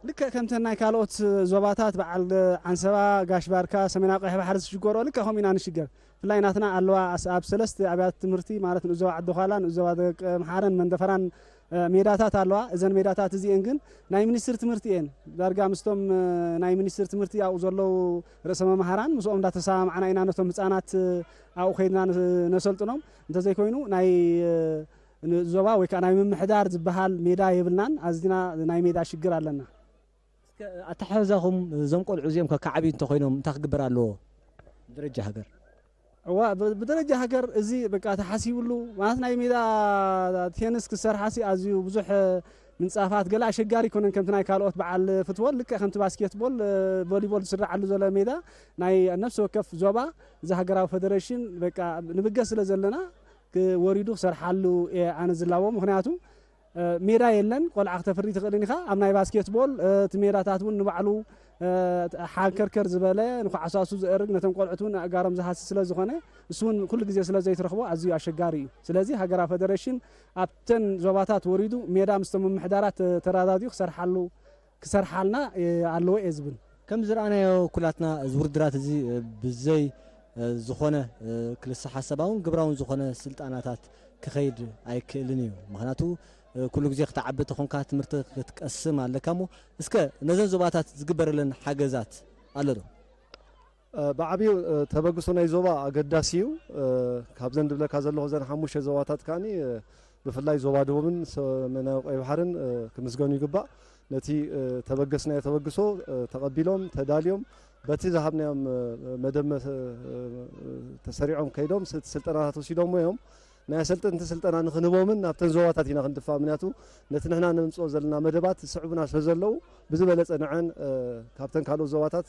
ልክዕ ከምተን ናይ ካልኦት ዞባታት በዓል ዓንሰባ፣ ጋሽ ባርካ፣ ሰሜናዊ ቀይሕ ባሕሪ ዝሽገርኦ ልክዕ ከምኡ ኢና ንሽገር። ብፍላይ ናትና ኣለዋ ኣብ ሰለስተ ኣብያተ ትምህርቲ ማለት ንኡስ ዞባ ዓዲ ዃላ፣ ንኡስ ዞባ ደቂ ኣምሓረን መንደፈራን ሜዳታት ኣለዋ። እዘን ሜዳታት እዚኤን ግን ናይ ሚኒስትሪ ትምህርቲ እየን። ዳርጋ ምስቶም ናይ ሚኒስትሪ ትምህርቲ ኣብኡ ዘለዉ ርእሰ መምሃራን ምስኦም እንዳተሰማማዕና ኢና ነቶም ህፃናት ኣብኡ ከይድና ነሰልጥኖም። እንተዘይኮይኑ ናይ ንኡስ ዞባ ወይ ከዓ ናይ ምምሕዳር ዝበሃል ሜዳ የብልናን። ኣዝና ናይ ሜዳ ሽግር ኣለና። እስከ ኣተሓሕዛኹም እዞም ቆልዑ እዚኦም ከ ክዓብዩ እንተኾይኖም እንታይ ክግበር ኣለዎ? ደረጃ ሃገር። እዋ፣ ብ-፣ ብደረጃ ሃገር እዚ በቃ ተሓሲብሉ ማለት ናይ ሜዳ ቴንስ ክሰርሓሲ ኣዝዩ ብዙሕ ምንጻፋት ገለ ኣሸጋሪ ይኮነን ከምቲ ናይ ካልኦት በዓል ፉትቦል ልክዕ ከምቲ ባስኬትቦል፣ ቮሊቦል ዝስራዓሉ ዘሎ ሜዳ ናይ ነፍሲ ወከፍ ዞባ እዚ ሃገራዊ ፌደሬሽን በቃ ንብገስ ስለ ዘለና ወሪዱ ክሰርሓሉ እየ ኣነ ዝላቦ። ምኽንያቱ ሜዳ የለን፣ ቆልዓ ክተፍሪ ትኽእልን ኢኻ። ኣብ ናይ ባስኬትቦል እቲ ሜዳታት እውን ንባዕሉ ሓንከርከር ዝበለ ንኳዕሳሱ ዘእርግ ነቶም ቆልዑት እውን ኣእጋሮም ዝሃሲ ስለ ዝኾነ እሱ እውን ኩሉ ግዜ ስለ ዘይትረኽቦ ኣዝዩ ኣሸጋሪ እዩ። ስለዚ ሃገራዊ ፌደሬሽን ኣብተን ዞባታት ወሪዱ ሜዳ ምስቶም ምምሕዳራት ተራዳዲኡ ክሰርሓሉ ክሰርሓልና ኣለዎ እየ ዝብል። ከም ዝረኣናዮ ኩላትና እዚ ውድድራት እዚ ብዘይ ዝኾነ ክልሰ ሓሳባውን ግብራውን ዝኾነ ስልጣናታት ክኸይድ ኣይክእልን እዩ። ምኽንያቱ ኩሉ ግዜ ክትዓቢ ተኾንካ ትምህርቲ ክትቀስም ኣለካ እሞ እስከ ነዘን ዞባታት ዝግበረለን ሓገዛት ኣሎ ዶ? ብዓብዩ ተበግሶ ናይ ዞባ ኣገዳሲ እዩ። ካብዘን ድብለካ ዘለኹ ዘን ሓሙሽተ ዞባታት ከዓኒ ብፍላይ ዞባ ደቡብን ሰሜናዊ ቀይ ባሕርን ክምስገኑ ይግባእ። ነቲ ተበገስናዮ ተበግሶ ተቐቢሎም ተዳልዮም በቲ ዝሃብናዮም መደብ ተሰሪዖም ከይዶም ስልጠናታት ወሲዶሞ እዮም። ናይ ኣሰልጠንቲ ስልጠና ንክንህቦምን ናብተን ዞባታት ኢና ክንድፋ። ምክንያቱ ነቲ ንሕና ነምፅኦ ዘለና መደባት ዝስዕቡና ስለ ዘለዉ ብዝበለፀ ንዐን ካብተን ካልኦት ዞባታት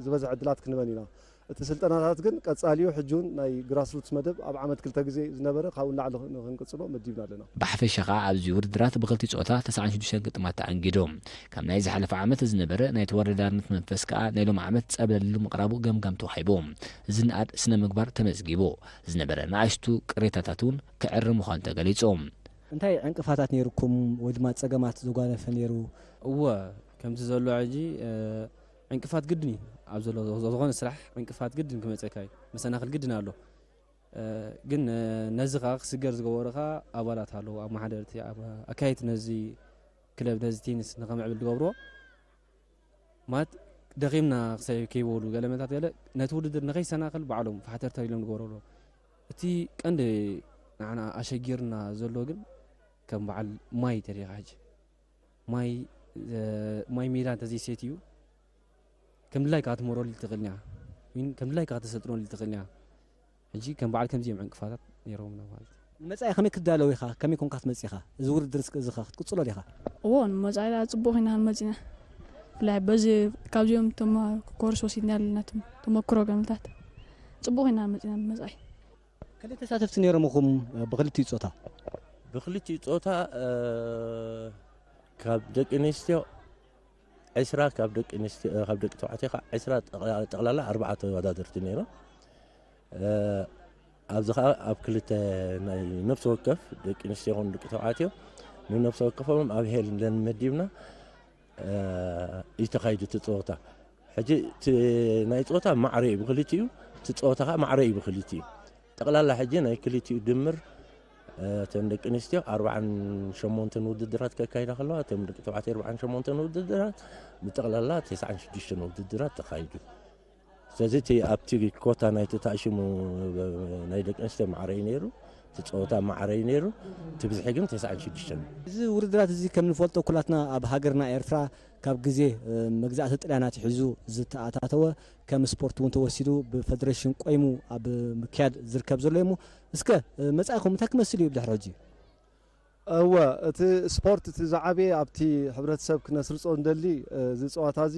ዝበዝሐ ዕድላት ክንበን ኢና። እቲ ስልጠናታት ግን ቀፃሊ እዩ። ሕጂ እውን ናይ ግራስሩትስ መደብ ኣብ ዓመት ክልተ ግዜ ዝነበረ ካብኡ ንላዕሊ ክንቅፅሎ መዲብና ኣለና። ብሓፈሻ ከዓ ኣብዚ ውድድራት ብክልቲ ፆታ ተስዓን ሽዱሽተን ግጥማት ተኣንጊዱ። ካብ ናይ ዝሓለፈ ዓመት ዝነበረ ናይ ተወዳዳርነት መንፈስ ከዓ ናይ ሎም ዓመት ፀብለል ኢሉ ምቕራቡ ገምጋም ተዋሂቡ። ዝንኣድ ስነ ምግባር ተመዝጊቡ። ዝነበረ ንኣሽቱ ቅሬታታት እውን ክዕረ ምዃኑ ተገሊፁ። እንታይ ዕንቅፋታት ነይርኩም ወይ ድማ ፀገማት ዘጓነፈ ነይሩ? እወ፣ ከምቲ ዘሎ ሕጂ ዕንቅፋት ግድን እዩ ኣብ ዘሎ ዝኾነ ስራሕ ዕንቅፋት ግድን ክመፀካ እዩ። መሰናኽል ግድን ኣሎ። ግን ነዚ ከዓ ክስገር ዝገበሩ ከዓ ኣባላት ኣለዉ፣ ኣመሓደርቲ፣ ኣካየድቲ ነዚ ክለብ ነዚ ቴኒስ ንኸምዕብል ዝገብርዎ ማለት ደኺምና ክሳይ ከይበሉ ገለ መታት ገለ ነቲ ውድድር ንኸይሰናኸል ባዕሎም ፋሕተርተር ኢሎም ዝገብሩ ኣለዉ። እቲ ቀንዲ ንዓና ኣሸጊርና ዘሎ ግን ከም በዓል ማይ ተሪኻ ሕጂ ማይ ማይ ሜዳ እንተዘይሰትዩ ከም ድላይካ ክትመረሉ ትኽእል እያ። ከም ድላይካ ከተሰልጥነሉ ትኽእል እያ። ሕጂ ከም በዓል ከምዚ እዮም ዕንቅፋታት ነይሮምና ማለት እዩ። ንመጻኢ ከመይ ክትዳለው ኢኻ? ከመይ ኮንካ ትመጽእ ኢኻ? እዚ ውድድር እስከ እዚ ኸ ክትቅጽሎ ዲኻ? እዎ ንመጻኢ ደኣ ጽቡቕ ኢና መጺና። ብፍላይ በዚ ካብዚኦም ተማ-፣ ኮርስ ወሲድና ኣለና ተም-፣ ተመክሮ ገምታት ጽቡቕ ኢና መጺና ንመጻኢ። ክንደይ ተሳተፍቲ ነይሮምኹም ብኽልቲኡ ጾታ? ብኽልቲኡ ጾታ ካብ ደቂ ኣንስትዮ ዕስራ ካብ ደቂ ኣንስትዮ ካብ ደቂ ተባዕትዮ ከዓ ዕስራ ጠቕላላ ኣርባዓ ተወዳደርቲ ነይሮም። ኣብዚ ከዓ ኣብ ክልተ ናይ ነፍሲ ወከፍ ደቂ ኣንስትዮ ይኹን ደቂ ተባዕትዮ ንነፍሲ ወከፎም ኣብ ሄል ኢለን መዲብና እዩ ተኻይዱ እቲ ፀወታ። ሕጂ እቲ ናይ ፀወታ ማዕረ እዩ ብክልቲኡ፣ እቲ ፀወታ ከዓ ማዕረ እዩ ብክልቲኡ። ጠቕላላ ሕጂ ናይ ክልቲኡ ድምር እተን ደቂ ኣንስትዮ ኣርባዓን ሸሞንተን ውድድራት ከካይዳ ከለዋ እቶም ደቂ ተባዕትዮ ኣርባዓን ሸሞንተን ውድድራት ብጠቕላላ ተስዓን ሽዱሽተን ውድድራት ተኻይዱ። ስለዚ እቲ ኣብቲ ኮታ ናይቲ ተኣሽሙ ናይ ደቂ ኣንስትዮ ማዕረ እዩ ነይሩ፣ እቲ ፀወታ ማዕረ እዩ ነይሩ። እቲ ብዝሒ ግን ተስዓን ሽዱሽተን። እዚ ውድድራት እዚ ከም ንፈልጦ ኩላትና ኣብ ሃገርና ኤርትራ ካብ ግዜ መግዛእቲ ጥልያን ኣትሒዙ ዝተኣታተወ ከም ስፖርት እውን ተወሲዱ ብፈደሬሽን ቆይሙ ኣብ ምክያድ ዝርከብ ዘሎ እሞ እስከ መጻኢኹም እንታይ ክመስል እዩ ብድሕሪ ሕጂ? እወ፣ እቲ ስፖርት እቲ ዝዓበየ ኣብቲ ሕብረተሰብ ክነስርጾ እንደሊ፣ እዚ ጸዋታ እዚ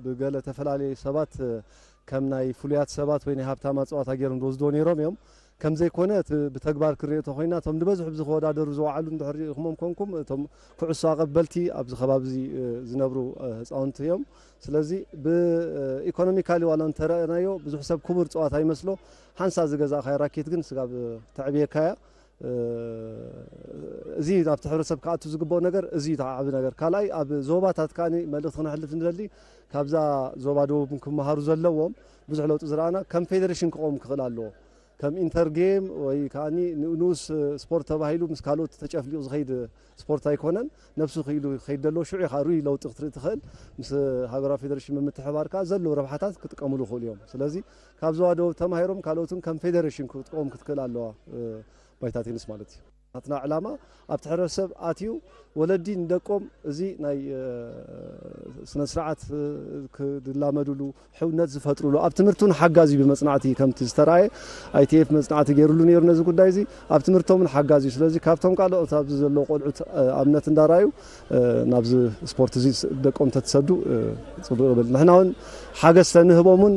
ብገለ ተፈላለየ ሰባት ከም ናይ ፍሉያት ሰባት ወይ ናይ ሃብታማ ጸዋታ ገይሮም ዝወስድዎ ነይሮም እዮም። ከም ዘይኮነ እቲ ብተግባር ክሪኦ ተኾይና እቶም ንበዝሑ ብዚ ክወዳደሩ ዝወዓሉ እንድሕር ሪኢኹሞም ኮንኩም እቶም ኩዕሶ ኣቐበልቲ ኣብዚ ከባቢ እዚ ዝነብሩ ህፃውንቲ እዮም። ስለዚ ብኢኮኖሚካሊ ዋላ እንተረእናዮ ብዙሕ ሰብ ክቡር ጸዋታ ይመስሎ። ሓንሳ ዝገዛእካዮ ራኬት ግን ስጋብ ተዕብየካ እያ። እዚ ናብቲ ሕብረተሰብ ክኣቱ ዝግብኦ ነገር እዚ እዩ እቲ ዓቢ ነገር። ካልኣይ ኣብ ዞባታት ከኣ መልእኽቲ ክነሕልፍ ንደሊ ካብዛ ዞባ ደቡብ ክመሃሩ ዘለዎም ብዙሕ ለውጢ ዝረኣና ከም ፌደሬሽን ክቆም ክኽእል ኣለዎ። ከም ኢንተር ጌም ወይ ከኣ ንኡስ ስፖርት ተባሂሉ ምስ ካልኦት ተጨፍሊቑ ዝኸይድ ስፖርት ኣይኮነን። ነብሱ ክኢሉ ክኸይድ ዘለዎ ሽዑ ኢኻ ሩይ ለውጢ ክትርኢ ትኽእል። ምስ ሃገራዊ ፌደሬሽን ብምትሕባር ከኣ ዘለዉ ረብሓታት ክጥቀምሉ ይኽእሉ እዮም። ስለዚ ካብ ዞባ ደቡብ ተማሂሮም ካልኦትን ከም ፌደሬሽን ክጥቀሙ ክትክእል ኣለዋ ባይታ ቴኒስ ማለት እዩ። ናትና ዕላማ ኣብቲ ሕብረተሰብ ኣትዩ ወለዲ ንደቆም እዚ ናይ ስነ ስርዓት ክድላመድሉ ሕውነት ዝፈጥሩሉ ኣብ ትምህርቲ እውን ሓጋዚ እዩ። ብመፅናዕቲ ከምቲ ዝተረኣየ ኣይቲኤፍ መፅናዕቲ ገይሩሉ ነይሩ ነዚ ጉዳይ እዚ ኣብ ትምህርቶም እውን ሓጋዚ እዩ። ስለዚ ካብቶም ካልኦት ኣብዚ ዘለዉ ቆልዑት ኣብነት እንዳረኣዩ ናብዚ ስፖርት እዚ ደቆም ተትሰዱ ፅቡቅ ይብል። ንሕና እውን ሓገዝ ተንህቦም እውን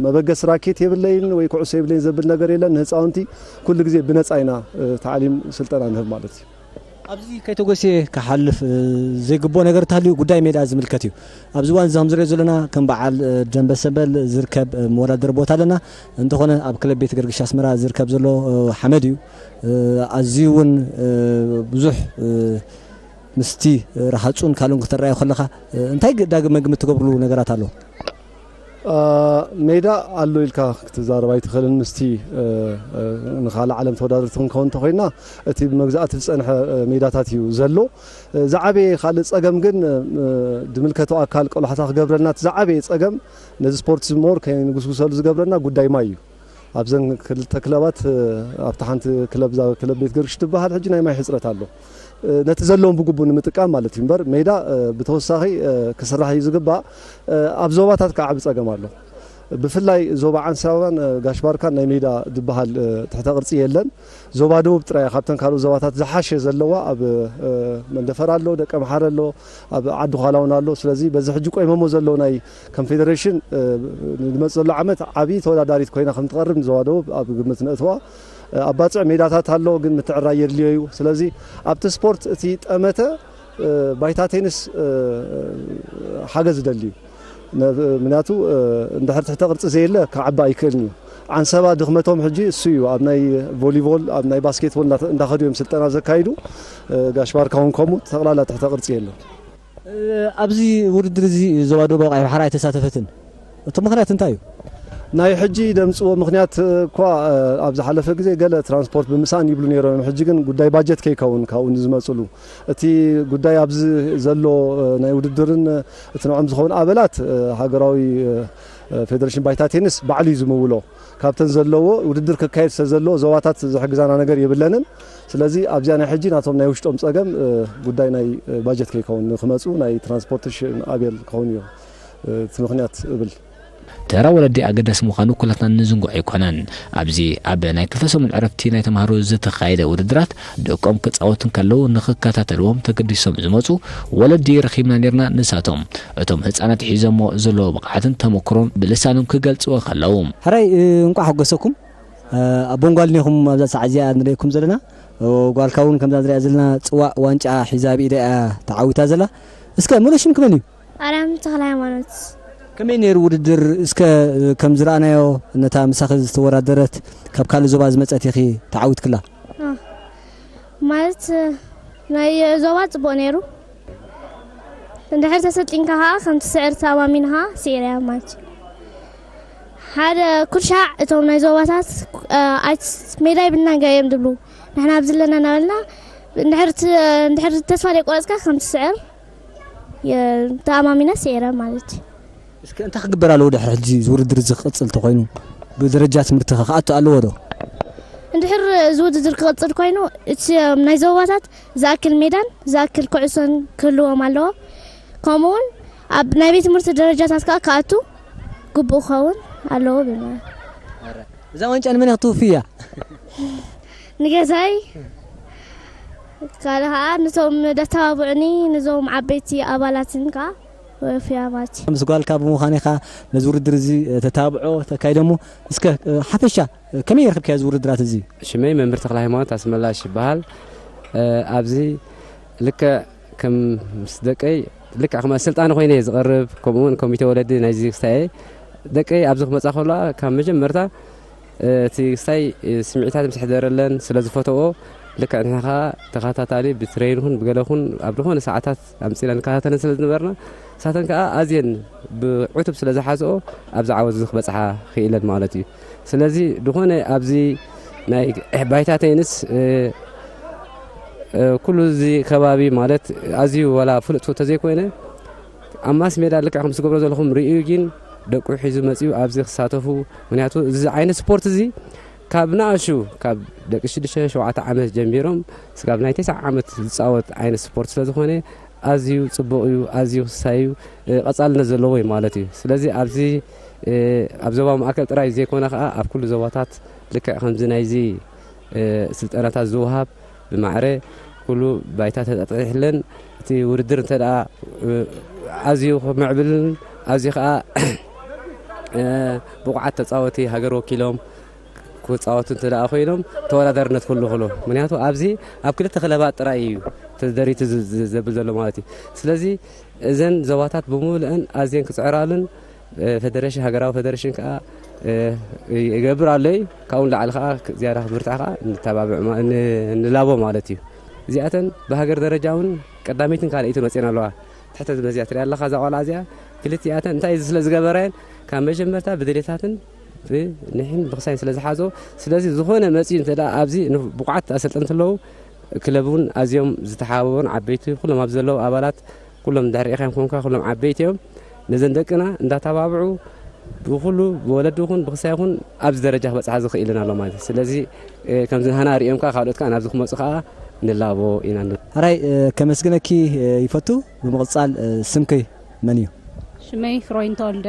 መበገሲ ራኬት የብለይን ወይ ኩዕሶ የብለይን ዘብል ነገር የለን። ንህፃውንቲ ኩሉ ግዜ ብነፃ ኢና ታዕሊም ስልጠና ንህብ ማለት እዩ። ኣብዚ ከይተጎስየ ክሓልፍ ዘይግብኦ ነገር እንተሃልዩ ጉዳይ ሜዳ ዝምልከት እዩ። ኣብዚ እዋን እዚ ከም ዝሪኦ ዘለና ከም በዓል ደንበ ሰበል ዝርከብ መወዳደሪ ቦታ ኣለና። እንተኾነ ኣብ ክለብ ቤት ገርግሽ ኣስመራ ዝርከብ ዘሎ ሓመድ እዩ። ኣዝዩ እውን ብዙሕ ምስቲ ረሃፁን ካልኡን ክትረኣዮ ከለኻ እንታይ ዳግመ ግምት ትገብርሉ ነገራት ኣሎ? ሜዳ ኣሎ ኢልካ ክትዛረብ ኣይትኽእልን። ምስቲ ንኻልእ ዓለም ተወዳደርቲ ክንከውን እንተኮይና እቲ ብመግዛእቲ ዝፀንሐ ሜዳታት እዩ ዘሎ። ዝዓበየ ካልእ ፀገም ግን ዝምልከቶ ኣካል ቆላሕታ ክገብረልና እቲ ዝዓበየ ፀገም ነዚ ስፖርት ዝሞር ከይንጉስጉሰሉ ዝገብረና ጉዳይ ማይ እዩ። ኣብዘን ክልተ ክለባት ኣብቲ ሓንቲ ክለብ እዛ ክለብ ቤት ገርግሽ ትበሃል ሕጂ ናይ ማይ ሕፅረት ኣሎ። ነቲ ዘለዎም ብግቡእ ንምጥቃም ማለት እዩ እምበር ሜዳ ብተወሳኺ ክስራሕ እዩ ዝግባእ። ኣብ ዞባታት ከዓ ዓቢ ፀገም ኣሎ። ብፍላይ ዞባ ዓንሳባን ጋሽ ባርካን ናይ ሜዳ ዝበሃል ትሕተ ቅርፂ የለን። ዞባ ደቡብ ጥራይ ካብተን ካልኦት ዞባታት ዝሓሸ ዘለዋ ኣብ መንደፈር ኣሎ፣ ደቀምሓረ ኣሎ፣ ኣብ ዓዲ ዃላ እውን ኣሎ። ስለዚ በዚ ሕጂ ቆይሞሞ ዘለዉ ናይ ከም ፌደሬሽን ንመፅ ዘሎ ዓመት ዓብዪ ተወዳዳሪት ኮይና ከም ትቐርብ ንዞባ ደቡብ ኣብ ግምት ነእትዋ። ኣብ ባፅዕ ሜዳታት ኣሎ፣ ግን ምትዕራይ የድልዮ እዩ። ስለዚ ኣብቲ ስፖርት እቲ ጠመተ ባይታ ቴኒስ ሓገዝ ይደሊ እዩ። ምክንያቱ እንድሕር ትሕተ ቅርፂ ዘየለ ክዓቢ ኣይክእልን እዩ። ዓንሰባ ድኽመቶም ሕጂ እሱ እዩ። ኣብ ናይ ቮሊቮል ኣብ ናይ ባስኬትቦል እንዳኸዱ እዮም ስልጠና ዘካይዱ። ጋሽ ባርካ እውን ከምኡ ጠቕላላ ትሕተ ቅርፂ የለን። ኣብዚ ውድድር እዚ ዞባ ደቡብ ቀይሕ ባሕሪ ኣይተሳተፈትን። እቲ ምኽንያት እንታይ እዩ? ናይ ሕጂ ደምፅዎ ምኽንያት እኳ ኣብ ዝሓለፈ ግዜ ገለ ትራንስፖርት ብምሳን ይብሉ ነይሮም እዮም። ሕጂ ግን ጉዳይ ባጀት ከይከውን ካብኡ ንዝመፅሉ እቲ ጉዳይ ኣብዚ ዘሎ ናይ ውድድርን እቲ ንዕኦም ዝኸውን ኣበላት ሃገራዊ ፌደሬሽን ባይታ ቴኒስ ባዕሉ እዩ ዝምውሎ። ካብተን ዘለዎ ውድድር ክካየድ ስለ ዘለዎ ዞባታት ዝሕግዛና ነገር የብለንን። ስለዚ ኣብዚኣ ናይ ሕጂ ናቶም ናይ ውሽጦም ፀገም ጉዳይ ናይ ባጀት ከይከውን ንክመፁ ናይ ትራንስፖርቴሽን ኣቤል ክኸውን እዩ እቲ ምኽንያት እብል። ተራ ወለዲ ኣገዳሲ ምዃኑ ኩላትና ንዝንግዖ ኣይኮነን። ኣብዚ ኣብ ናይ ክልተ ሰሙን ዕረፍቲ ናይ ተምሃሮ ዝተኻየደ ውድድራት ደቆም ክጻወቱ እንከለዉ ንኽከታተልዎም ተገዲሶም ዝመጹ ወለዲ ረኺብና ኔርና። ንሳቶም እቶም ህጻናት ሒዞሞ ዘለዉ ብቕዓትን ተመክሮን ብልሳኖም ክገልጽዎ ከለዉ። ሕራይ እንቋዕ ሓጎሰኩም። ኣቦን ጓልን ኢኹም ኣብዛ ሰዓት እዚኣ ንርእየኩም ዘለና። ጓልካ እውን ከምዛ ንሪኣ ዘለና ጽዋእ ዋንጫ ሒዛ ኣብ ኢዳ እያ ተዓዊታ ዘላ። እስከ ሙሉእ ሽምኪ መን እዩ? ኣርያም ተኽለ ሃይማኖት። ከመይ ነይሩ ውድድር? እስከ ከም ዝረኣናዮ ነታ ምሳኺ ዝተወዳደረት ካብ ካልእ ዞባ ዝመጸት ኢኺ ተዓዊትክላ። ማለት ናይ ዞባ ጽቡቕ ነይሩ። እንድሕር ተሰልጢንካ ከዓ ከም ትስዕር ተኣማሚንኻ ስዒረያ ማለት እዩ። ሓደ ኩልሻዕ እቶም ናይ ዞባታት ሜዳ ይብልና ገ እዮም ዝብሉ ንሕና ኣብዚ ኣለና እናበልና እንድሕር ተስፋ ዘይቆረፅካ ከም ትስዕር ተኣማሚና ስዒረ ማለት እዩ። እስከ እንታይ ክግበር ኣለዎ ድሕሪ ሕጂ እዚ ውድድር እዚ ክቕጽል ተኾይኑ? ብደረጃ ትምህርቲ ከ ክኣቱ ኣለዎ ዶ? እንድሕር እዚ ውድድር ክቕጽል ኮይኑ፣ እቲ ናይ ዞባታት ዝኣክል ሜዳን ዝኣክል ኩዕሶን ክህልዎም ኣለዎ። ከምኡ እውን ኣብ ናይ ቤት ትምህርቲ ደረጃታት ከኣ ክኣቱ ግቡእ ክኸውን ኣለዎ ብና። እዛ ዋንጫ ንመን እያ ክትውፍያ? ንገዛይ፣ ካልእ ከኣ ነቶም ደተባብዑኒ፣ ነዞም ዓበይቲ ኣባላትን ከኣ ወፍያ ማለት እዩ። ምስ ጓልካ ብምዃን ኢኻ ነዚ ውድድር እዚ ተታብዖ፣ ተካይዶ እሞ፣ እስከ ሓፈሻ ከመይ ረኽብካዮ እዚ ውድድራት እዚ? ሽመይ መምህር ተኽለ ሃይማኖት ኣስመላሽ ይበሃል። ኣብዚ ልክዕ ከም ምስ ደቀይ ልክዕ ከም ኣሰልጣኒ ኮይነ እየ ዝቐርብ፣ ከምኡ እውን ኮሚቴ ወለዲ ናይዚ ክስታይ እየ። ደቀይ ኣብዚ ክመጻ ከለዋ ካብ መጀመርታ እቲ ክስታይ ስምዒታት ምስ ሕደረለን ስለ ዝፈተዎ፣ ልክዕ ንሕና ከኣ ተኸታታሊ ብትሬን ይኹን ብገለ ይኹን ኣብ ዝኾነ ሰዓታት ኣምጺና ንከታተለን ስለ ዝነበርና፣ ንሳተን ከኣ ኣዝየን ብዕቱብ ስለ ዝሓዝኦ ኣብዚ ዓወት እዚ ክበጽሓ ክኢለን ማለት እዩ። ስለዚ ዝኾነ ኣብዚ ናይ ባይታ ቴንስ፣ እ፣ እ፣ ኩሉ እዚ ከባቢ ማለት ኣዝዩ ዋላ ፍሉጥ ተዘይኮይነ ኣብ ማስ ሜዳ ልክዕ ከም ዝገብሮ ዘለኹም ርእዩ ግን ደቁ ሒዙ መጺኡ ኣብዚ ክሳተፉ፣ ምክንያቱ እዚ ዓይነት ስፖርት እዚ ካብ ንኣሹ ካብ ደቂ ሽዱሽተ ሸውዓተ ዓመት ጀሚሮም ስጋብ ናይ ተስዓ ዓመት ዝጻወት ዓይነት ስፖርት ስለ ዝኾነ ኣዝዩ ጽቡቕ እዩ፣ ኣዝዩ ክሳይ እዩ፣ እ፣ ቀጻልነት ዘለዎ እዩ ማለት እዩ። ስለዚ ኣብዚ፣ እ፣ ኣብ ዞባ ማእከል ጥራይ ዘይኮነ ከኣ ኣብ ኩሉ ዞባታት ልክዕ ከምዚ ናይዚ፣ እ፣ ስልጠናታት ዝወሃብ ብማዕረ ኩሉ ባይታ ተጣጢሕለን እቲ ውድድር እንተ ደኣ፣ እ፣ ኣዝዩ ክምዕብልን ኣዝዩ ከኣ፣ እ፣ ብቑዓት ተጻወቲ ሃገር ወኪሎም ክጻወቱ እንተ ደኣ ኮይኖም ተወዳዳርነት ክህሉ ክሎ። ምክንያቱ ኣብዚ ኣብ ክልተ ክለባት ጥራይ እዩ ተደሪቱ ዝ-፣ ዝ-፣ ዘብል ዘሎ ማለት እዩ። ስለዚ እዘን ዞባታት ብምሉአን ኣዝየን ክጽዕራሉን፣ እ፣ ፌደሬሽን፣ ሃገራዊ ፌደሬሽን ከኣ፣ እ፣ ይገብር ኣሎ እዩ። ካብኡ ንላዕሊ ከኣ ዝያዳ ክብርትዕ ከኣ ንተባብዕ ማ-፣ ን-፣ ንላቦ ማለት እዩ። እዚኣተን ብሃገር ደረጃ እውን ቀዳመይትን ካልኣይትን ወጺኤን ኣለዋ። ትሕተ ዝበዝያ ትሪኣ ኣለኻ እዛ ቆልዓ እዚኣ። ክልቲኣተን እንታይ እዚ ስለ ዝገበረን ካብ መጀመርታ ብድሌታትን ብንሕን ብክሳይን ስለ ዝሓዞ፣ ስለዚ ዝኾነ መጺኡ እንተ ደኣ ኣብዚ ን-፣ ብቑዓት ኣሰልጠንቲ ኣለዉ፣ ክለብ እውን ኣዝዮም ዝተሓባበሩን ዓበይቲ ኩሎም ኣብዚ ዘለዉ ኣባላት ኩሎም ድሕሪኻ እዮም ኮንካ ኩሎም ዓበይቲ እዮም። ነዘን ደቅና እንዳተባብዑ ብኩሉ ብወለዲ ይኹን ብክሳይ ይኹን ኣብዚ ደረጃ ክበጽሓ ዝኽእልን ኣሎ ማለት እዩ። ስለዚ፣ እ፣ ከምዚ ንሃና ርእዮም ከኣ ካልኦት ከኣ ናብዚ ክመጹ ከኣ ንላቦ ኢና ንብል። ሕራይ፣ እ፣ ከመስግነኪ፣ እ፣ ይፈቱ። ብምቕጻል፣ እ፣ ስምኪ መን እዩ? ሽመይ ክሮይን ተወልደ።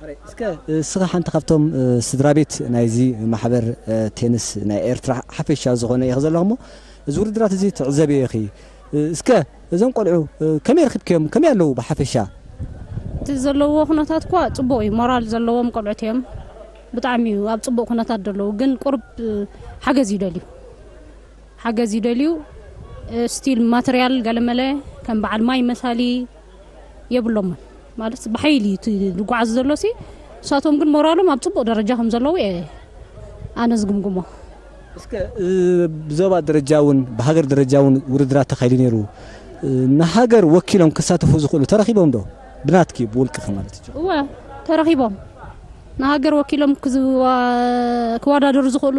ሕራይ፣ እስከ፣ እ፣ እስኻ ሓንቲ ካብቶም፣ እ፣ ስድራ ቤት ናይዚ ማሕበር፣ እ፣ ቴንስ ናይ ኤርትራ ሓፈሻ ዝኾነ ኢኺ ዘለኹ እሞ፣ እዚ ውድድራት እዚ ትዕዘብዮ ኢኺ። እ፣ እስከ እዞም ቆልዑ፣ እ፣ ከመይ ረኺብክዮም? ከመይ ኣለዉ ብሓፈሻ? እቲ ዘለዎ ኩነታት እኳ ጽቡቕ እዩ። ሞራል ዘለዎም ቆልዑት እዮም። ብጣዕሚ እዩ ኣብ ጽቡቕ ኩነታት ዘለዉ። ግን ቁሩብ፣ እ፣ ሓገዝ ይደልዩ። ሓገዝ ይደልዩ። እ፣ ስቲል ማተርያል ገለመለ ከም በዓል ማይ መሳሊ የብሎምን። ማለት ብሓይሊ እዩ እቲ ዝጓዓዝ ዘሎ ሲ፣ ንሳቶም ግን ሞራሎም ኣብ ጽቡቕ ደረጃ ከም ዘለዉ እየ ኣነ ዝግምግሞ። እስከ፣ እ፣ ብዞባ ደረጃ እውን ብሃገር ደረጃ እውን ውድድራት ተኻይዱ ነይሩ። እ፣ ንሃገር ወኪሎም ክሳተፉ ዝኽእሉ ተረኺቦም ዶ? ብናትኪ፣ ብውልቅኺ ማለት እዩ። እወ፣ ተረኺቦም ንሃገር ወኪሎም ክዝዋ-፣ ክወዳደሩ ዝኽእሉ